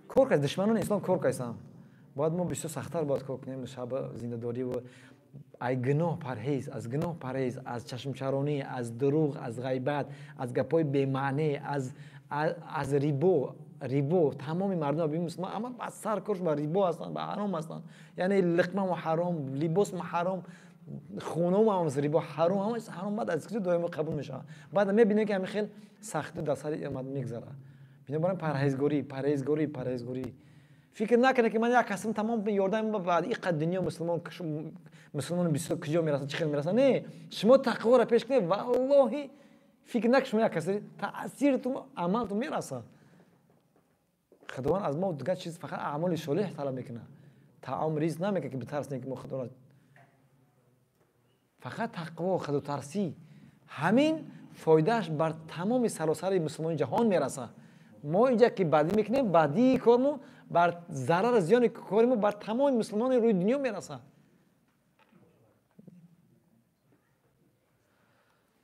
кор кард, душманони ислом кор карданд. Бояд мо бисёр сахттар бояд кор кунем, шаб зиндадорӣ ва ай гуноҳ парҳез, аз гуноҳ парҳез, аз чашмчаронӣ, аз дурӯғ, аз ғайбат, аз гапҳои бемаъне, аз рибо. Рибо тамоми мардум бин мусулмон ама ба сар корш ба рибо ҳастанд, ба ҳаром ҳастанд. Яъне лиқмамо ҳаром, либосмо ҳаром, хонамо ҳам рибо ҳаром, ҳама чиз ҳаром. Баъд аз куҷо доимо қабул мешавад? Баъд мебинем ки ҳамин хел сахтӣ дар сари мардум мегзарад. Бинобар ин парҳезгорӣ, парҳезгорӣ, парҳезгорӣ. Фикр накунед ки ман як касам тамом ёрдам баъд ин қадр дунё мусулмон бисёр куҷо мерасанд, чӣ хел мерасанд. Не, шумо тақворо пеш кунед, валлоҳи фикр накунед шумо як касе таъсиртун амалтун мерасад. Худованд аз мо дигар чиз фақат аъмоли солеҳ талаб мекунад. Таом ризқ намекунад ки битарсем ки мо Худоро. Фақат тақво, худотарсӣ. Ҳамин фоидааш бар тамоми саросари мусулмони ҷаҳон мерасад. Мо инҷа ки бадӣ мекунем, бадии кормо бар зарару зиёни кори мо бар тамоми мусулмони рӯи дунё мерасад.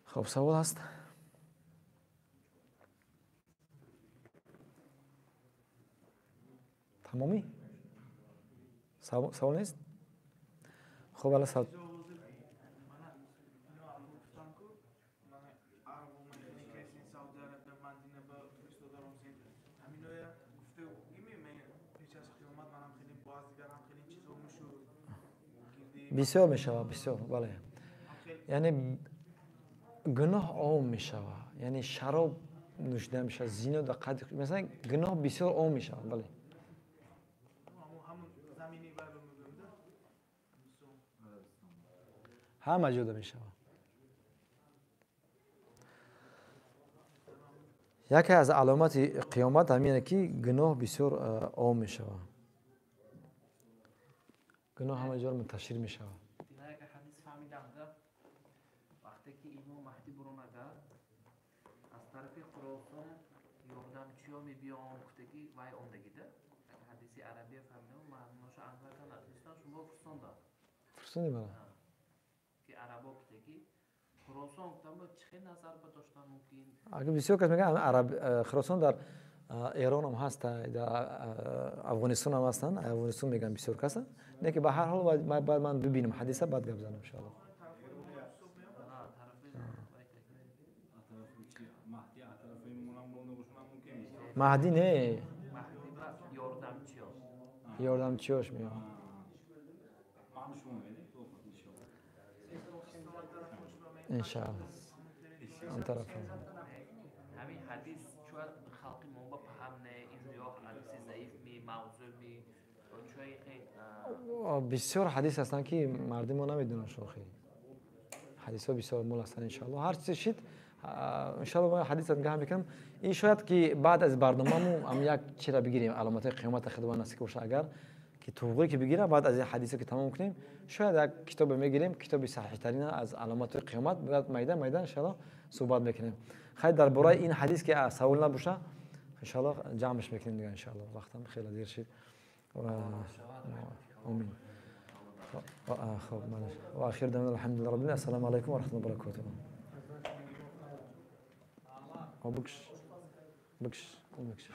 Хуб, савол ҳаст? Тамомӣ? Савол нест? Хуб, ала савол. Бисёр мешавад, бисёр, бале. Яъне гуноҳ ом мешавад, яъне шароб нӯшида мешавад, зино дар қадри, масалан гуноҳ бисёр ом мешавад, бале. Ҳама ҷода мешавад. Яке аз аломати қиёмат ҳамин ки гуноҳ бисёр ом мешавад. Гуноҳ ҳама ҷо мунташир мешавад. Як ҳадис фаҳмидам, вақте ки имом Маҳдӣ буромада аз тарафи Хуросон ёрдамчиё мебиён, гуфта ки вай омдагида. Як ҳадиси арабия фаҳмидам, маъноша англа натунистам, шумо фурсондам. Фурсонди мана? Ки арабо гуфта ки Хуросон гуфтам, чӣ хел назар ба доштан мумкин? Агар бисёр кас мегӯяд араб Хуросон дар Эрон ҳам ҳаст, дар Афғонистон ҳам ҳастанд, Афғонистон мегӯянд бисёр кас. Не ки ба ҳар ҳол бояд ман бибинам ҳадиса, баъд гап занам иншоаллоҳ. Маҳдӣ не. Ёрдамчиёш меояд. Иншаалло. Он тараф. Ҳамин ҳадис чӯ халқи мо ба паҳам не, ин ё ҳадиси заиф ми, мавзӯъ ми, бисёр ҳадис ҳастанд, ки мардуми мо намедонанд шохи. Ҳадисҳо бисёр мул ҳастанд, иншаалло. Ҳар чизе шид, иншаалло мо ҳадис нигоҳ мекунем. Ин шояд ки баъд аз барномаму ам як чира бигирем, аломатҳои қиёмата худованд насиб боша, агар ки туғӣ ки бигира, баъд аз ин ҳадисе ки тамом кунем, шояд як китобе мегирем, китоби саҳиҳтарина аз аломатҳои қиёмат, баъд майда майда иншаалло суҳбат мекунем. Хайр, дар бораи ин ҳадис ки савол набоша, иншаалло ҷамъш мекунем дига, иншаалло. Вақтам хеле дер шид. Амин. خب واخر دعوانا الحمد لله رب العالمين. السلام عليكم ورحمه الله وبركاته. بكش بكش بكش.